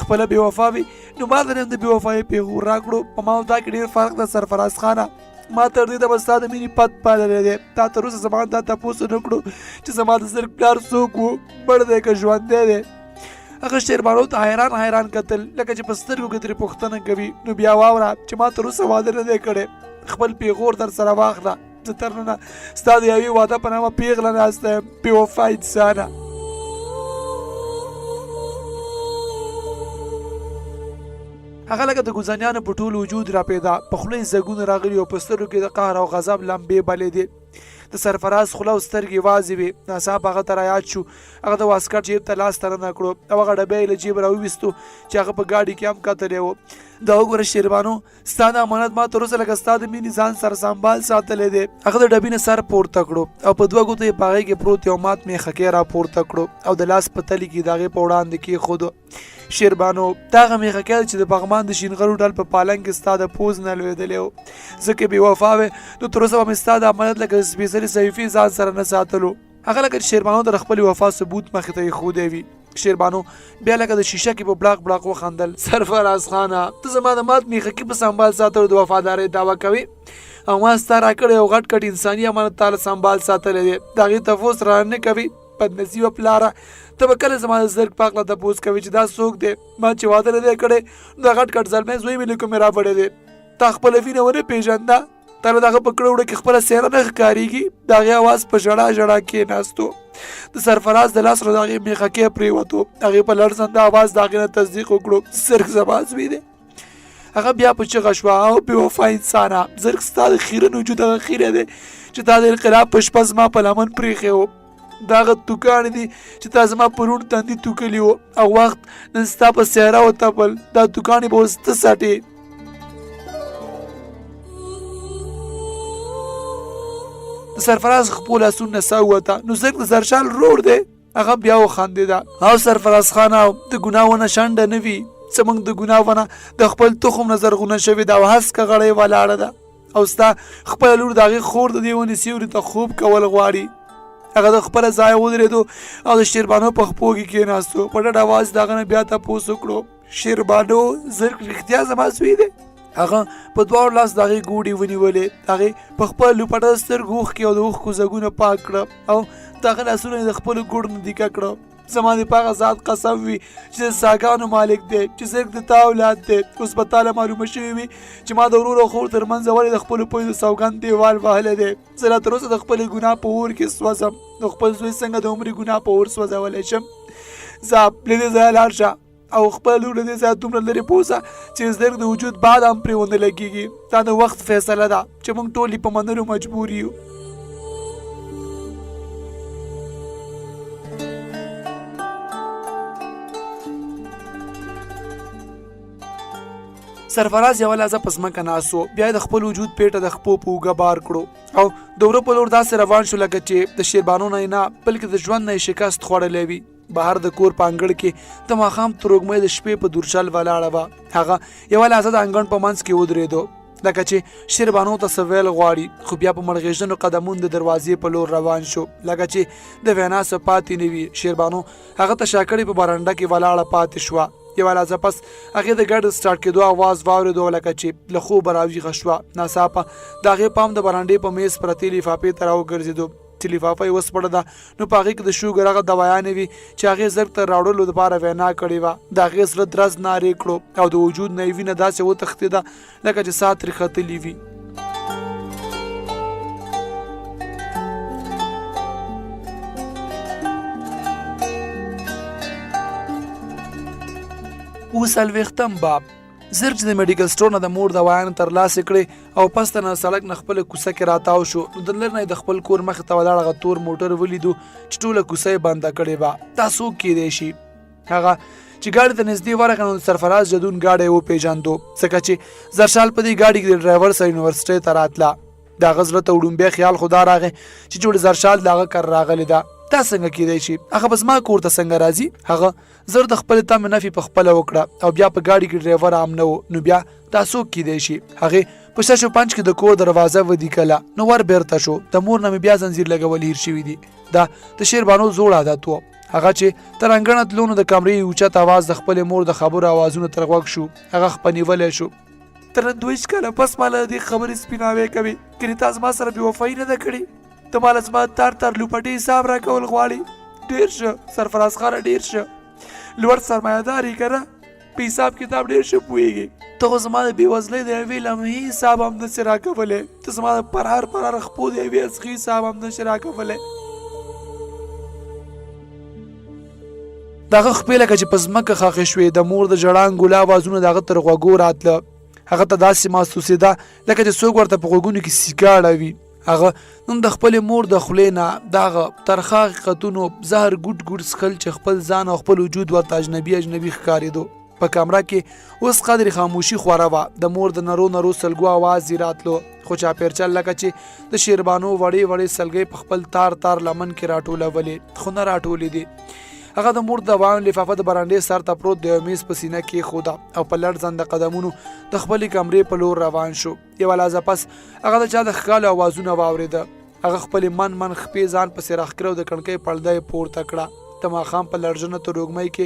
Speaker 4: خپله بې وفا وي نو ما ته هم د بې وفایۍ پیغور راکړو. په ما او تا کې ډېر فرق ده سرفراز خانه، ما تر دې دمه ستا د مینې پت پاللی دی. تا تر اوسه زما دا تپوس ونه کړو چې زما د زرګ پلار څوک و، مړ دی که ژوندی دی. هغه شیربانو ته حیران حیران کتل لکه چې په سترګو کې ترې پوښتنه کوي. نو بیا واوره چې ما تر اوسه واده نه دی کړی، خپل پیغور در سره واخله. زه تر ننه ستا د یوې واده په نامه پیغله ناسته یم، بې وفا انسانه. هغه لکه د ګوزنیانو په ټول وجود را پیدا، په خوله یې ځګونه راغلي او په سترګو کې د قهر او غضب لمبې بلېدې. د سرفراز خوله او سترګې وازې وې. ناڅاپه هغه ته رایاد شو، هغه د واسکټ جیب ته لاس دننه کړو او هغه ډبی یې له جیبه راوویستو چې هغه په ګاډي کې هم کتلی و. دا وګوره شیربانو، ستا دا امانت ما تر اوسه لکه ستا د مینې ځان سره سنبال ساتلی دی. هغه د ډبي نه سر پورته کړو او په دوه ګوتو یې په هغې کې پروت یو مات میخکی را پورته کړو او د لاس په تلي کې د هغې په وړاندې کېښودو. شیربانو، دا هغه میخکی دی چې د پغمان د شینغر هوټل په پالنګ کې ستا د پوز نه لوېدلی و. ځکه بې وفا وې نو تر اوسه به مې ستا د امانت لکه د سپېڅلې صحیفې ځان سره نه ساتلو. هغه لکه چې شیربانو ته د خپلې وفا ثبوت مخې ته ایښودی وي. شیربانو بیا لکه د شیشه کې په بړاق بړاق وخندل. سرفراز خانه، ته زما د مات میخکي په سنبال ساتلو د وفادارۍ دعوه کوې او ما ستا راکړی یو غټ کټ انساني امانت تا له سنبال ساتلی دی، د هغې تفوس رانه نه کوې؟ بدنصیبه پلاره، ته به کله زما د زرګ په هکله تپوس کوې چې دا څوک دی؟ ما چې واده نه دی کړی نو دا غټ کټ زلمی زوی مې له کومې راوړی دی؟ تا خپله وینه ونه پېژنده؟ تا له دغه په کړه وړه کې خپله څېره نه ښکارېږي؟ د هغې اواز په ژړا ژړا کېناستو. د سرفراز د لاس نه د هغې میخکی پرېوتو. هغې په لړزنده اواز د هغې نه تصدیق وکړو، زرګ زما زوی دی. هغه بیا په چغه شوه، او بې وفا انسانه، زرګ ستا د خیرن وجود هغه خیره دی چې تا د انقلاب په شپه زما په لمن پرېښی و. دا هغه توکاڼې دي چې تا زما په روڼ تندي توکلي وو او وخت نن ستا په څهره وتپل. دا توکاڼې به اوس ته څټې. د سرفراز خپو لاسونو نه ساه ووته، نو زرګ د زرشال ورور دی. هغه بیا وخندېده، او سرفراز خان، او د ګناه ونه شنډه نه وي، زموږ د ګناه ونه د خپل تخم نه زرغونه شوې ده او هسکه غړۍ ولاړه ده او ستا خپله لور د هغې خور د دې ونې سیوري ته خوب کول غواړي. هغه د خپله ځایه ودرېدو او د شیربانو په خپو کې کېناستو. په ډډه اواز د هغه نه بیا تپوس وکړو، شیربانو، زرګ رښتیا زما زوی دی؟ هغه په دواړو لاس د هغې ګوډې ونیولې. هغې په خپله لوپټه د سترګو اوښکې او د اوښکو ځګونه پاک کړه او د هغه لاسونه یې د خپلو ګوډو نه دیکه کړه. زما دې په هغه ذات قسم وي چې د ساګانو مالک دی، چې زرګ د تا اولاد دی. اوس به تا له معلومه شوې وي چې ما د ورور او خور تر منځ ولې د خپلو پویو سوګند دیوال وهلی دی. زه لا تر اوسه د خپلې ګناه په اور کې سوځم، نو خپل زوی څنګه د عمري ګناه په اور سوځولی شم؟ ځه له دې ځایه لاړ شه او خپله لور له دې ځایه دومره لرې بوځه چې زرګ د وجود باد هم پرې ونه لګېږي. دا د وخت فیصله ده چې موږ ټول یې په منلو مجبور یو. سرفراز یوه لحظه په ځمکه ناست و، بیا یې د خپل وجود پېټه د خپو په اوږه بار کړو او د وره په لور داسې روان شو لکه چې د شیربانو نه یې نه بلکې د ژوند نه یې شکست خوړلی وي. بهر د کور په انګړ کې د ماښام تروږمۍ د شپې په درشل ولاړه وه. هغه یوه لحظه د انګړ په منځ کې ودرېدو لکه چې شیربانو ته څه ویل غواړي، خو بیا په مړغېژنو قدمونو د دروازې په لور روان شو لکه چې د وینا څه پاتې نه وي. شیربانو هغه ته شاکړې په برنډه کې ولاړه پاتې شوه. یوه لحظه پس هغې د ګډ سټارټ کېدو اواز واورېدو لکه چې له خوبه راویښه شوه. ناڅاپه د هغې پام د برنډې په میز پرتې لفافې ته راوګرځېدو. چې لفافه یې وسپړله نو په هغې کې د شوګر هغه دوایانې وې چې هغې زرګ ته راوړلو دپاره وینا کړې وه. د هغې زړه درز نارې کړو او د وجود نه یې وینه داسې وتښتېده لکه چې ساه ترې ختلې وي. اووه څلوېښتم باب. زر چې د میډیکل سټور نه د مور دوایانې ترلاسه کړې او پس ته نه سړک نه خپله کوڅه کې راتاو شو، نو د لرې نه یې د خپل کور مخې ته ولاړ هغه تور موټر ولیدو چې ټوله کوڅه یې بنده کړې وه. دا څوک کیدی شي؟ هغه چې ګاډي ته نږدې ورغی نو د سرفراز جدون ګاډی یې وپېژندو، ځکه چې زرشال په دې ګاډي کې د ډرایور سره یونیورسټۍ ته راتله. د هغه زړه ته وړومبی خیال خو دا راغی چې جوړې زرشال د هغه کر راغلې ده، دا څنګه کیدی شي؟ هغه به زما کور ته څنګه راځي؟ هغه زر د خپلې تمې نفي په خپله وکړه او بیا په ګاډي کې ډرایور هم نه و، نو بیا دا څوک کیدی شي؟ هغې په شش و پنج کې د کور دروازه ودیکله نو ور بیرته شو. د مور نه مې بیا زنځیر لګول هیر شوي دي. دا د شیربانو زوړ عادت و. هغه چې تر انګڼه تلو نو د کمرې یو اوچت اواز د خپلې مور د خبرو اوازونه تر غوږ شو. هغه خپه نیولی شو. ته نن 22 کاله پس ما له دې خبرې سپیناوی کوې، ګنې تا زما سره بې وفایي نه ده کړې؟ ته ماله زما تار تار لوپټې حساب راکول غواړې؟ ډېر ښه سرفراز خانه، ډېر ښه، لوړ سرمایه دار یې که نه؟ په حساب کتاب ډېر ښه پوهېږې. ته خو زما د بېوزلۍ د یوې لمحې حساب هم نه شې راکولی، ته زما د پرهر پرهر خپو د یوې اڅخې حساب هم نه شې راکولی. د هغه خپې لکه چې په ځمکه ښخې شوې. د مور د ژړا انګولا اوازونه د هغه تر غوږو راتله. هغه ته داسې محسوسېده لکه چې څوک ورته په غوږونو کې سیکه اړوي. هغه نن د خپلې مور د خولې نه دغه ترخه حقیقتونو زهر ګوټ ګوټ څښل چې خپل ځان او خپل وجود ورته اجنبي اجنبي ښکارېدو. په کمره کې اوس قدرې خاموشي خوره وه. د مور د نرو نرو سلګو اواز یې راتلو، خو چاپېرچل لکه چې د شیربانو وړې وړې سلګۍ په خپل تار تار لمن کې راټولولې، خو نه راټولېدې. هغه د مور د دوايانو لفافه د برنډې سر ته پروت د یو میز په سینه کېښوده او په لړزنده قدمونو د خپلې کمرې په لور روان شو. یوه لحظه پس هغه د چا د ښکالو اوازونه واورېده. هغه خپلې من من خپې ځان پسې راښکلې او د کڼکۍ پړده یې پورته کړه. د ماښام په لړزنه تروږمۍ کې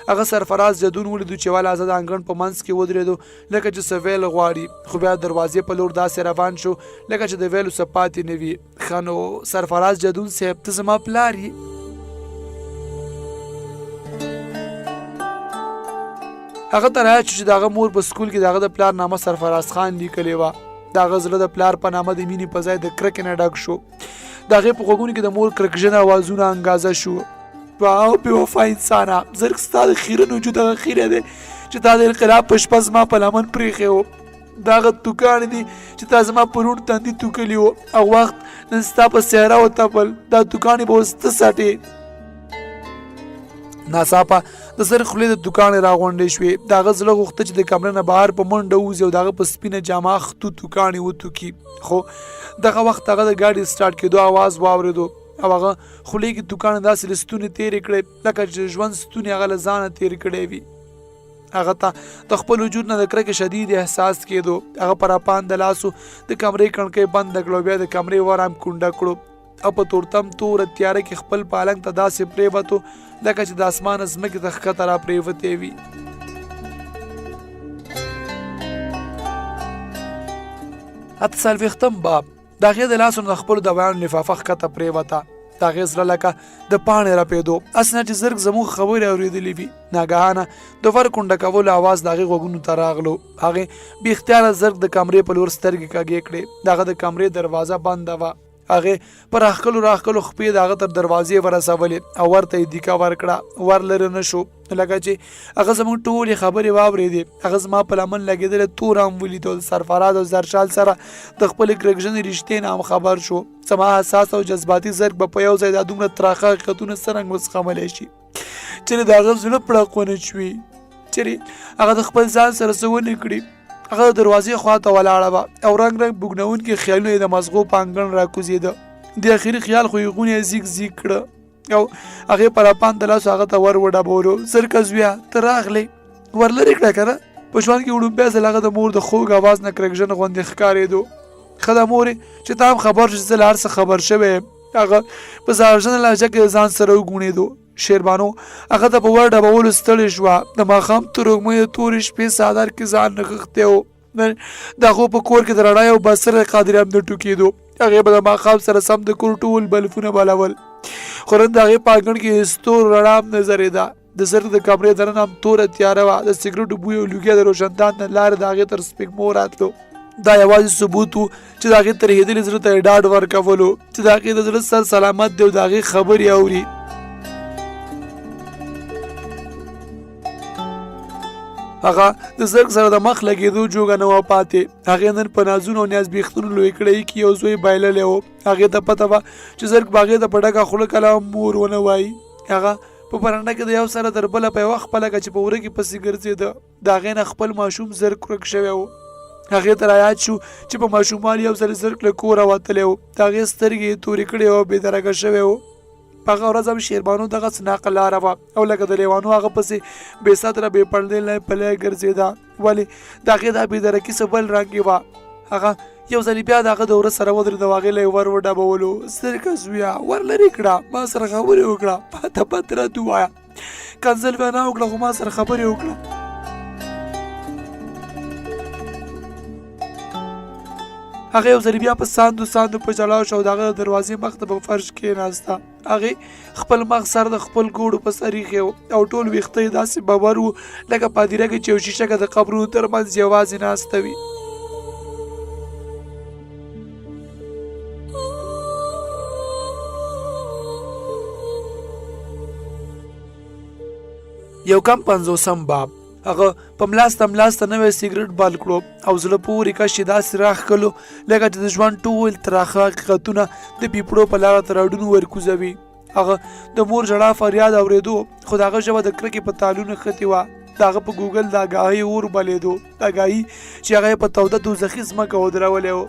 Speaker 4: هغه سرفراز جدون ولیدو چې یوه لحظه د انګڼ په منځ کې ودرېدو لکه چې څه ویل غواړي، خو بیا د دروازې په لور داسې روان شو لکه چې د ویلو څه پاتې نه وي. ښه نو سرفراز جدون صاحب، ته زما پلار یې؟ هغه ته راياد شو چې د هغه مور په سکول کې د هغه د پلار نامه سرفراز خان لیکلې وه. د هغه زړه د پلار په نامه د مینې په ځای د کرکې نه ډک شو. د هغې په غوږونو کې د مور کرکجن اوازونه انګازه شو. واو بې وفا انسانه، زرک ستا د خیرن وجود هغه خیره دی چې تا د انقلاب په شپه زما په لمن پرېښی و. دا هغه توکاڼې دي چې تا زما په روڼ تندي توکلي وو او وخت نن ستا په څهره وتپل. دا توکاڼې به اوس ته څټې. ناڅاپه د سر خولې د توکاڼې راغونډې شوې. د هغه زړه غوښته چې د کمرې نه بهر په منډه ووځي او د هغه په سپینه جامه اختو توکاڼې وتوکي، خو دغه وخت هغه د ګاډي سټارټ کېدو اواز واورېدو او هغه خولې کې توکاڼې داسې له ستوني تېرې کړې لکه چې ژوند ستونی هغه له ځانه تېر کړی وي. هغه ته د خپل وجود نه د کرکې شدید احساس کېدو. هغه پر اپان د لاسو د کمرې کڼکۍ بنده کړه او بیا د کمرې ور هم کونډه کړو او په تورتم توره تیاره کې خپل پالنګ ته داسې پرېوتو لکه چې د اسمانه ځمکې ته ښکته را پرېوتی وي. 48م باب. د هغې د لاسو نه د خپلو دوایانو لفافه ښکته پرېوته. د هغې زړه لکه د پاڼې رپېدو، هسې نه چې زرګ زموږ خبرې اورېدلې وي. ناګهانه د ور کونډه کولو اواز د هغې غوږونو ته راغلو. هغې بې اختیاره زرګ د کمرې په لور سترګې کږې کړې. د هغه د کمرې دروازه بنده وه. هغې په راښکلو راښکلو خپې د هغه تر دروازې ورسولې او ورته یې دیکه ورکړه. ور لرې نه شو، لکه چې هغه زموږ ټولې خبرې واورېدې. هغه زما په لمن لګېدلی تور هم ولید او د سرفراز او زرشال سره د خپلې کرکجنې رشتې نه هم خبر شو. زما حساس او جذباتي زرګ به په یو ځای دا دومره تراخه حقیقتونه څرنګه وزغملی شي؟ چېرې د هغه زړه پړق ونه شوي، چېرې هغه د خپل ځان سره څه ونه کړي. هغه د دروازې خواته ولاړه وه او رنګ رنګ بوږنوونکي خیالونه یې د مزغو په انګڼ راکوزېده. د اخري خیال خو یې غونی زیږ زیږ کړه او هغې پر اپان د لاسو هغه ته ور وډبولو. زرکه زویه ته راغلې، ور لرې کړه که نه. په ژوند کې وړومبی ځل هغه د مور د خوږ اواز نه کرکجن غوندې ښکارېدو. ښه ده مورې چې ته هم خبر شو چې زه له هر څه خبر شوی یم. هغه په زهرجنه لهجه کې ځان سره وګوڼېدو. شیربانو هغه ته په ور ډبولو ستړې شوه. د ماښام تروږمۍ د تورې شپې څادر کې ځان نغښتی و. د هغو په کور کې د رڼا یو بڅری قادر هم نه ټوکېدو. هغې به د ماښام سره سم د کور ټول بلفونه بلول، خو نن د هغې په انګړ کې د ستورو رڼا هم نه ځلېده. د زرګ د کمرې دننه هم توره تیاره وه. د سګرټو بوی او لوګی د روشندان نه لارې د هغې تر سپېږمو راتلو. دا یوازې ثبوت و چې د هغې ترهېدلي زړه ته یې ډاډ ورکولو چې د هغې د زړه سر سلامت دی او د هغې خبرې اوري. هغه د زرګ سره د مخ لګېدو جوګه نه وه پاتې. هغې نن په نازونو او نیازبېښتونو لوی کړی کې یو زوی بایللی و. هغې ته پته وه چې زرګ به هغې ته په ډکه خوله کله هم مور ونه وایي. هغه په برنډه کې د یو سره تر بله په یوه خپه لکه چې په وره کې پسې ګرځېده. د هغې نه خپل ماشوم زرک ورک شوی و. هغې ته رایاد شو چې په ماشوموالي یو ځل زرک له کوره وتلی و. د هغې سترګې یې تورې کړې او بې درکه شوی و. په هغه ورځ هم شیربانو دغسې ناقلاره وه او لکه د لیوانو هغه پسې بې ستره بې پردې لای په لای ګرځېده. ولې د هغې دا بې درکي څه بل رنګې وه. هغه یو ځل بیا د هغه د وره سره ودرېده او هغې له یې ور وډبولو. زرکه زویه ور لرې کړه، ما سره خبرې وکړه، ما ته بد رد ووایه. کنځل بیا نه وکړه خو ما سره خبرې وکړه. هغه یو ځل بیا په ساندو ساندو په ژړا شو او د هغه د دروازې مخ ته په فرش کېناسته. هغې خپل مخ سر د خپل ګوړو په سر ایښی و او ټول ویښته یې داسې باور وو لکه په هدیره کې چې یو شیشکه د قبرونو تر منځ یوازې ناسته وي. یو کم پنځوسم باب. هغه په ملاسته ملاسته نوی سیګریټ بل کړو او زړه پورې کش یې داسې راښکلو لکه چې د ژوند ټول تراخه حقیقتونه د پیپړو په لاره تر اډونو ورکوزوي. هغه د مور ژړا فریاد اورېدو خو د هغه ژبه د کرکې په تالونو نښتې وه. د هغه په ګوګل د اګاهۍ اور بلېدو، د اګاهي چې هغه یې په توده دوزخي ځمکه ودرولی و.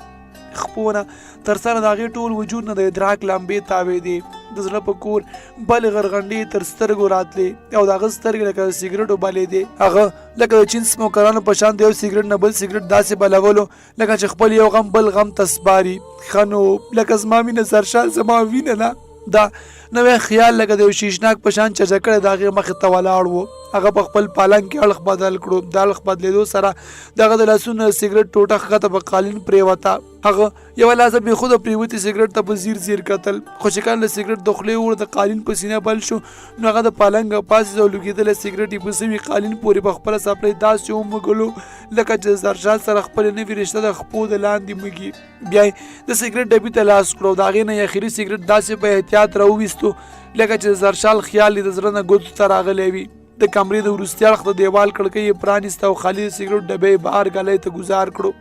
Speaker 4: خپو نه تر سره د هغې ټول وجود نه د ادراک لمبې تاوېدې. د زړه په کور بلې غرغنډې تر سترګو راتلې او د هغه سترګې لکه د سیګریټو بلېدې. هغه لکه د چین سموکرانو په شان د یو سیګریټ نه بل سیګریټ داسې بلولو لکه چې خپل یو غم بل غم ته سپاري. ښه نو لکه زما مینه سرشار زما وینه نه. دا نوی خیال لکه د یو شیشناک په شان چجه کړی د هغې مخې ته ولاړ و. هغه په خپل پالنګ کې اړخ بدل کړو. د اړخ بدلېدو سره د هغه د لاسونو د سیګریټ ټوټه ښکته په قالین پرېوته. هغه یوه لحظه بې خوده پرېوتي سیګریټ ته په ځیر ځیر کتل، خو چې کله د سیګریټ د خولې اور د قالین په سینه بل شو نو هغه د پالنګ پاڅېد او لوګېدلی سیګریټ یې په سوي قالین پورې په خپله څپلۍ داسې ومږلو لکه چې د زرشال سره خپلې نوې رشته د خپو د لاندې مږي. بیا یې د سیګریټ ډبي ته لاس کړو او د هغې نه یې اخري سیګریټ داسې په احتیاط راوویستو لکه چې د زرشال خیال یې د زړه نه ګوتو ته راغلی وي. د کمرې د وروستي اړخ د دیوال کړکۍ یې پرانیسته او خالي د سیګریټ ډبی یې بهر ګلۍ ته ګوزار کړو.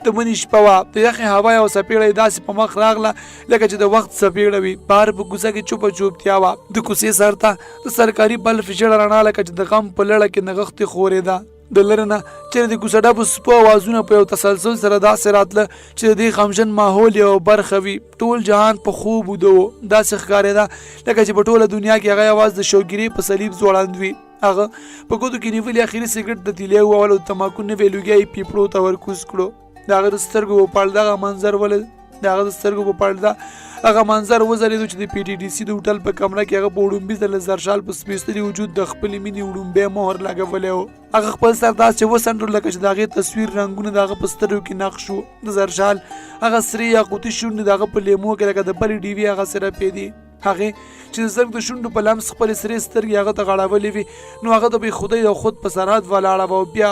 Speaker 4: د مني شپه وه، د یخې هوا یوه څپېړه یې داسې په مخ راغله لکه چې د وخت څپېړه وي. بهر په کوڅه کې چوپه چوپتیا وه. د کوڅې سر ته د سرکاري بلف ژېړه رڼا لکه چې د غم په لړه کې نغښتې ښورېده. د لرې نه چېرې د کوڅه ډبو سپو اوازونه په یو تسلسل سره داسې راتله چې د دې غمژن ماحول یوه برخه وي. ټول جهان په خوب ویده و، داسې ښکارېده لکه چې په ټوله دنیا کې هغه یوازې د شوګیرې په صلیب ځوړند وي. هغه په ګوتو کې نیولي اخري سګرټ د تیلې ووهل او د تماکو نوی لوګی یې پیپړو ته ورکوز کړو. د هغه د سترګو په پرده هغه منظر ولید د هغه د سترګو په پرده هغه منظر وځلېدو چې د پي ټي ډي سي د هوټل په کمره کې هغه په وړومبي ځل له زرشال په سپېڅلي وجود د خپلې مینې وړومبی مهر لګولی و. هغه خپل سر داسې وڅنډلو لکه چې د هغې تصویر رنګونه د هغه په سترګو کې نقش وو. د زرشال هغه سرې یاقوتي شونډې د هغه په لیمو کې لکه د بلې ډیوې هغسې رپېدې. هغې چې د زرګ د شونډو په لمس خپلې سرې سترګې هغه ته غړولې وې نو هغه د بې خودۍ او خود په سرحد ولاړه وه او بیا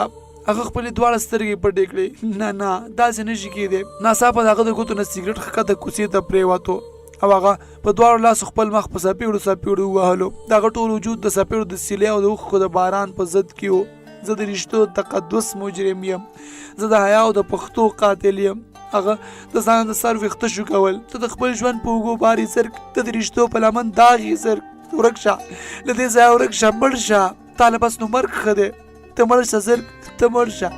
Speaker 4: هغه خپلې دواړه سترګې پټې کړې. نه نه، داسې نه شي کېدی. ناڅاپه د هغه د ګوتو نه سګرټ ښکته کوڅې ته پرېوتو او هغه په دواړو لاسو خپل مخ په څپېړو څپېړو ووهلو. د هغه ټول وجود د څپېړو د سیلۍ او د اوښکو د باران په ضد کې و. زه د رښتو د تقدس مجرم یم، زه د حیا او د پښتو قاتل یم. هغه د ځان د سر ویښته شوکول. ته د خپل ژوند په اوږو بار یې زرک، ته د رښتو په لمن داغ یې زرک. ورک شه له دې ځایه، ورک شه، مړ شه، تا له بس نو مرګ ښه دی. ته مړ شه زرک، ته مړ شه.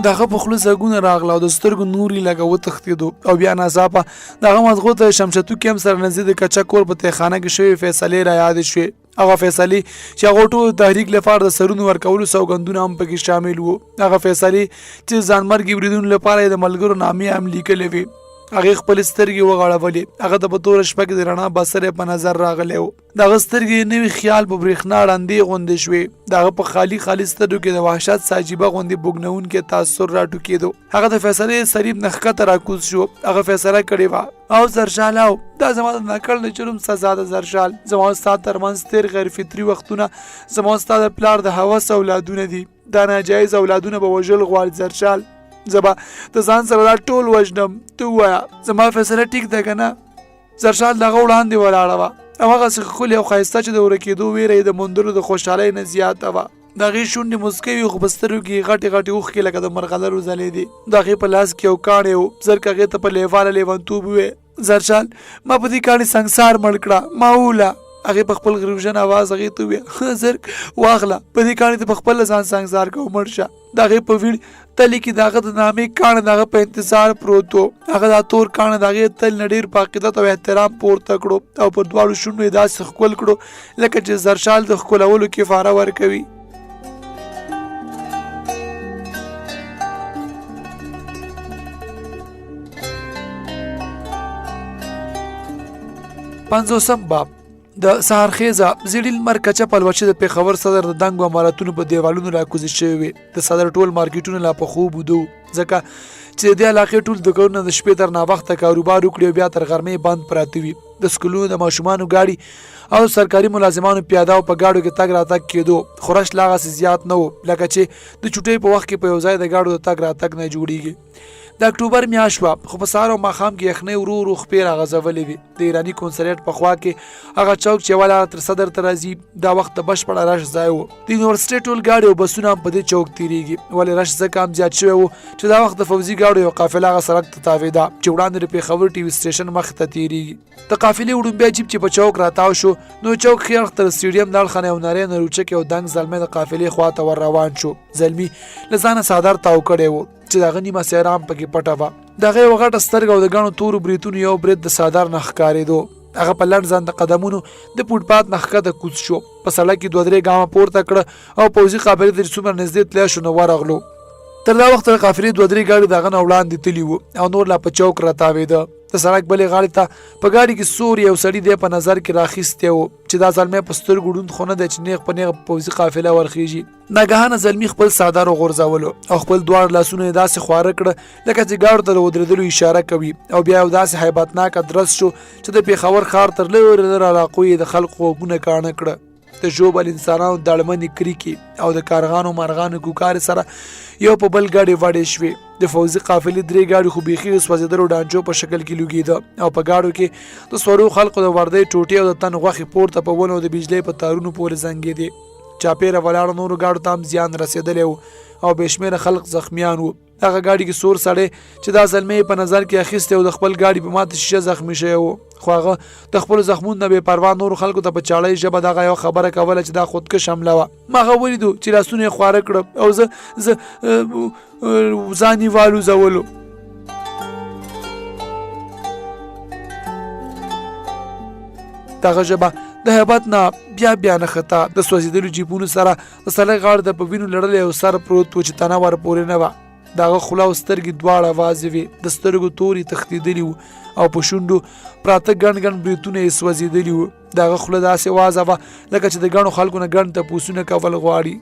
Speaker 4: د هغه په خوله ځګونه راغله او د سترګو نور یې لږه وتښتېدو او بیا ناڅاپه د هغه مزغو ته د شمشتو کیمپ سره نزدې د کچه کور په تهخانه کې شوې فیصلې را یادې شوې. هغه فیصلې چې هغو ټولو تحریک لپاره د سرونو ورکولو سوګندونه هم پکې شامل وو. هغه فیصلې چې ځانمرګي بریدونو لپاره یې د ملګرو نامې هم لیکلې وې. هغې خپلې سترګې وغړولې. هغه ته په توره شپه کې د رڼا بڅری په نظر راغلی و. د هغه سترګې د نوي خیال په برېښنا ړندې غوندې شوې. د هغه په خالي خالي سترګو کې د وحشت څه عجیبه غوندې بوږنوونکی تاثر راټوکېدو. هغه د فیصلې د صلیب نه ښکته راکوز شو. هغه فیصله کړې وه. او زرشال، او دا زما د ناکړ د جرم سزا ده. زرشال، زما او ستا ترمنځ تېر غیر فطري وختونه زما او ستا د پلار د هوس اولادونه دي. دا ناجایز اولادونه به وژل غواړي. زرشال، زه به د ځان سره دا ټول وژنم. ته ووایه، زما فیصله ټیک ده که نه؟ زرشال د هغه وړاندې ولاړه وه. او هغسې ښکلې او ښایسته چې د ورکېدو ویره یې د موندلو د خوشحالۍ نه زیاته وه. د هغې شونډې موسکۍ وې خو په سترګو کې یې غټې غټې اوښکې لکه د مرغلرو ځلېدې. د هغې په لاس کې یو کاڼی و. زرک هغې ته په لېواله لېونتوب وویل، زرشال، ما په دې کاڼي سنګسار مړ کړه، ما ووله. هغې په خپل غریوژن اواز هغې ته وویل، زرک، واخله، په دې کاڼي ته په خپله ځان سنګسار کړه او مړ شه. د هغې په ویړ تلي کې د هغه د نامې کاڼی د هغه په انتظار پروت و. هغه دا تور کاڼی د هغې تل نه ډېر په عقیدت او احترام پورته کړو او پر دواړو شونډو یې داسې ښکل کړو لکه چې زرشال د ښکلولو کفاره ورکوي. پنځوسم باب. د سهارخیزه زیړي لمر کچه پلوشه د پېښور صدر د دنګو عمارتونو په دیوالونو راکوزې شوې وې. د صدر ټول مارکیټونه لا په خوب ویده وو، ځکه چې د دې علاقې ټول دوکانونه د شپې تر ناوخته کاروبار وکړي او بیا تر غرمې بند پراته وي. د سکولونو د ماشومانو ګاډي او سرکاري ملازمانو پیاده او په ګاډو کې تګ راتګ کېدو، خو رش لا هغسې زیات نه و لکه چې د چوټۍ په وخت کې په یو ځای د ګاډو د تګ راتګ نه جوړیږي. د اکټوبر میاشت وه، خو په سهار او ماښام کې یخنۍ ورو ورو خپې راغځولې وې. د ایراني کونسلیټ په خوا کې هغه چوک چې یوه لاره تر صدر ته راځي، دا وخت د بشپړه رش ځای و. د یونیورسټۍ ټول ګاډي او بسونه هم په دې چوک تېرېږي، ولې رش ځکه هم زیات شوی و چې دا وخت د فوځي ګاډو یو قافله هغه سړک ته تاوېده چې وړاندې د پېښور ټي وي سټېشن مخې ته تېرېږي. د قافلې وړومبی جیپ چې په چوک راتاو شو، نو چوک ښي اړخ ته د سټېډیم د اړخه نه یو نری نروچکی او دنګ زلمی د قافلې خوا ته ور روان شو. زلمي له ځانه څادر تاو کړی و چې د هغه نیمه څېره هم پکې پټه وه. د هغه یوه غټه سترګه او د ګڼو تورو برېتونو یو برېت د څادر نه ښکارېدو. هغه په لنډ ځان د قدمونو د فوټپات نه ښکته کوز شو، په سړک کې دوه درې ګامه پورته کړه او پوځي قافلې ته چې څومره نږدې تللی شو نو ورغلو. تر دا وخته د قافلې دوه درې ګاډي د هغه نه وړاندې تللي وو او نور لا په چوک راتاوېده. د سړک بلې غاړې ته په ګاډي کې سور یو سړي دی په نظر کې راخیستی و چې دا زلمی په سترګو ړوند خو نه دی چې نیغ په نیغه په پوځي قافله ورخیږي. ناګهانه زلمی خپل څادر وغورځولو او خپل دواړه لاسونه یې داسې خواره کړه لکه چې ګاډو ته د ودرېدلو اشاره کوي او بیا یو داسې هیبتناکه درز شو چې د پېښور ښار تر لرې لرې علاقو یې د خلکو غوږونه کاڼه کړه. د ژوبل انسانانو دړمنې کریکې او د کارغانو مرغانو کوکارې سره یو په بل ګډې وډې شوې. د فوځي قافلې درې ګاډي خو بیخي د سوځېدلو ډانچو په شکل کې لوګېده او په ګاډو کې د سورو خلکو د وردۍ ټوټې او د تن غوښې پورته په ونو او د بجلۍ په تارونو پورې زنګېدې. چاپېره ولاړو نورو ګاډو ته هم زیان رسېدلی و او بې شمېره خلک زخمیان وو. هغه ګاډي کې سور سړی چې دا زلمی په نظر کې اخیستی او د خپل ګاډي په ماته شیشه زخمی شوی و، خو هغه د خپلو زخمونو نه بې پروا نورو خلکو ته په چاړۍ ژبه دغه یوه خبره کوله چې دا خودکش حمله وه. ما هغه ولیدو چې لاسونه یې خواره کړه او زه زه ځان یې والوزولو. دغه ژبه د هیبت نه بیا بیا نښته. د سوځېدلو جیبونو سره د سړک غاړې ته په وینو لړلی یو سر پروت و چې تنه ورپورې نه وه. د هغه خوله او سترګې دواړه وازې وې، د سترګو توري تښتېدلي وو او په شونډو پراته ګڼ ګڼ بریتونه یې سوځېدلي وو. د هغه خوله داسې وازه وه لکه چې د ګڼو خلکو نه ګڼ تپوسونه کول غواړي.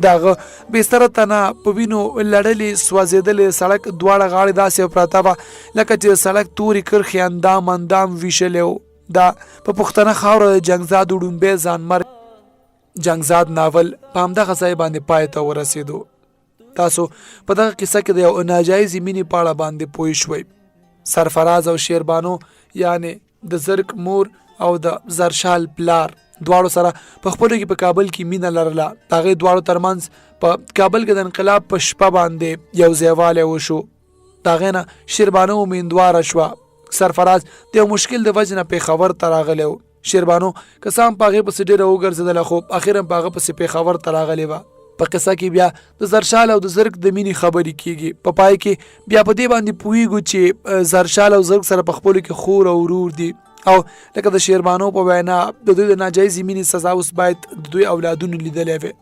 Speaker 4: د هغه بې سره تنه په وینو لړلې سوځېدلې سړک دواړه غاړې داسې پراته وه لکه چې د سړک تورې کرښې اندام اندام ویشلی و. دا په پښتنه خاوره د جنګزاد وړومبی ځانمرګ جنګزاد ناول په همدغه ځای باندې پای ته ورسېدو. تاسو په دغه قصه کې د یو ناجایزې مینې په اړه باندې پوه شوئ. سرفراز او شیربانو یعنې د زرک مور او د زرشال پلار دواړو سره په خپلو کې په کابل کې مینه لرله. د هغې دواړو ترمنځ په کابل کې د انقلاب په شپه باندې یو ځایوالی وشو. د هغې نه شیربانو امیندواره شوه. سرفراز د یو مشکل د وجې نه پېښور ته راغلی و. شیربانو که څه هم په هغې پسې ډېره وګرځېدله خو اخر هم په هغه پسې پېښور ته راغلې وه. په قصه کې بیا د زرشال او د زرک د مینې خبرې کیږي. په پای کې بیا په دې باندې پوهیږو چې زرشال او زرک سره په خپلو کې خور او ورور دي او لکه د شیربانو په وینا د دوی د ناجایزې مینې سزا اوس باید د دوی اولادونو لیدلی وي.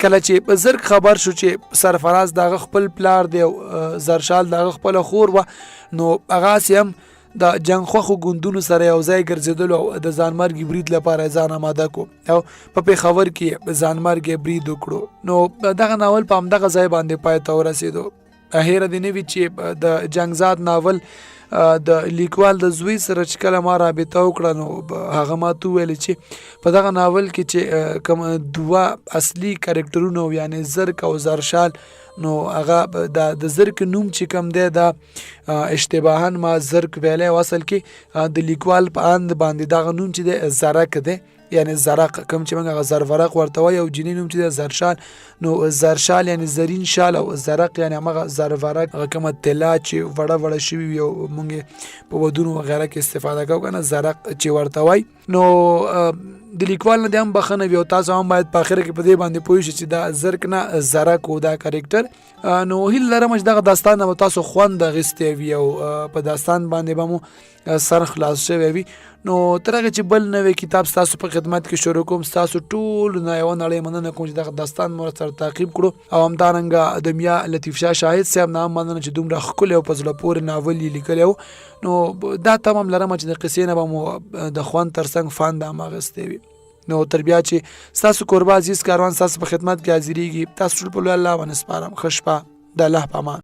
Speaker 4: کله چې زرک خبر شو چې سرفراز د هغه خپل پلار دی او زرشال د هغه خپله خور وه نو هغه هسې هم د جنگ خوښو ګوندونو سره یو ځای ګرځېدلو او د ځانمرګي برید لپاره ځان آماده کو او په پېښور کې ځانمرګی برید وکړو. نو دغه ناول په همدغه ځای باندې پای ته ورسېدو. هیره دې نه وي چې د جنگزاد ناول د لیکوال د زوی سره چې کله ما رابطه وکړه نو هغه ما ته وویل چې په دغه ناول کې چې کوم دوه اصلي کریکټرونه یعنی زرک او زرشال، نو هغه د زرک نوم چې کوم دی دا اشتباها ما زرک ویلی او اصل کې د لیکوال په اند باندې دغه نوم چې دی زرک دی، یعنی زرق، کوم چې موږ هغه زرورق ورته وایو، او جینۍ نوم چې دی زرشال، نو زرشال یعنی زرین شال او زرق یعنی همغه زرورق، هغه کومه طلا چې وړه وړه شوي وي او موږ په ودونو وغیره کې استفاده کوو که نه، زرق چې ورته وایي. نو د لیکوال نه دې هم بخښنه وي او تاسو هم باید په اخره کې په دې باندې پوه شئ چې دا زرک نه زرک و دا کریکټر. نو هیله لرم چې دغه داستان نه به تاسو خوند اخیستی وي او په داستان باندې به مو سر خلاص شوی وي. نو تر هغه چې بل نوی کتاب ستاسو په خدمت کې شروع کوم، ستاسو ټول نه یوه نړۍ مننه کوم چې دغه داستان مو سره تعقیب کړو، او همدارنګه د میا لطیف شاه شاهد صاحب نه هم مننه چې دومره ښکلی او په زړه پورې ناول یې لیکلی و. نو دا تمه هم لرم چې د قصې نه به مو د خوند ترڅنګ فند هم اخیستی وي. نو تر بیا چې ستاسو کوربه عزیز کاروان ستاسو په خدمت کې حاضرېږي، تاسو ټول په لوی الله باندې سپارم. ښه شپه، د الله په امان.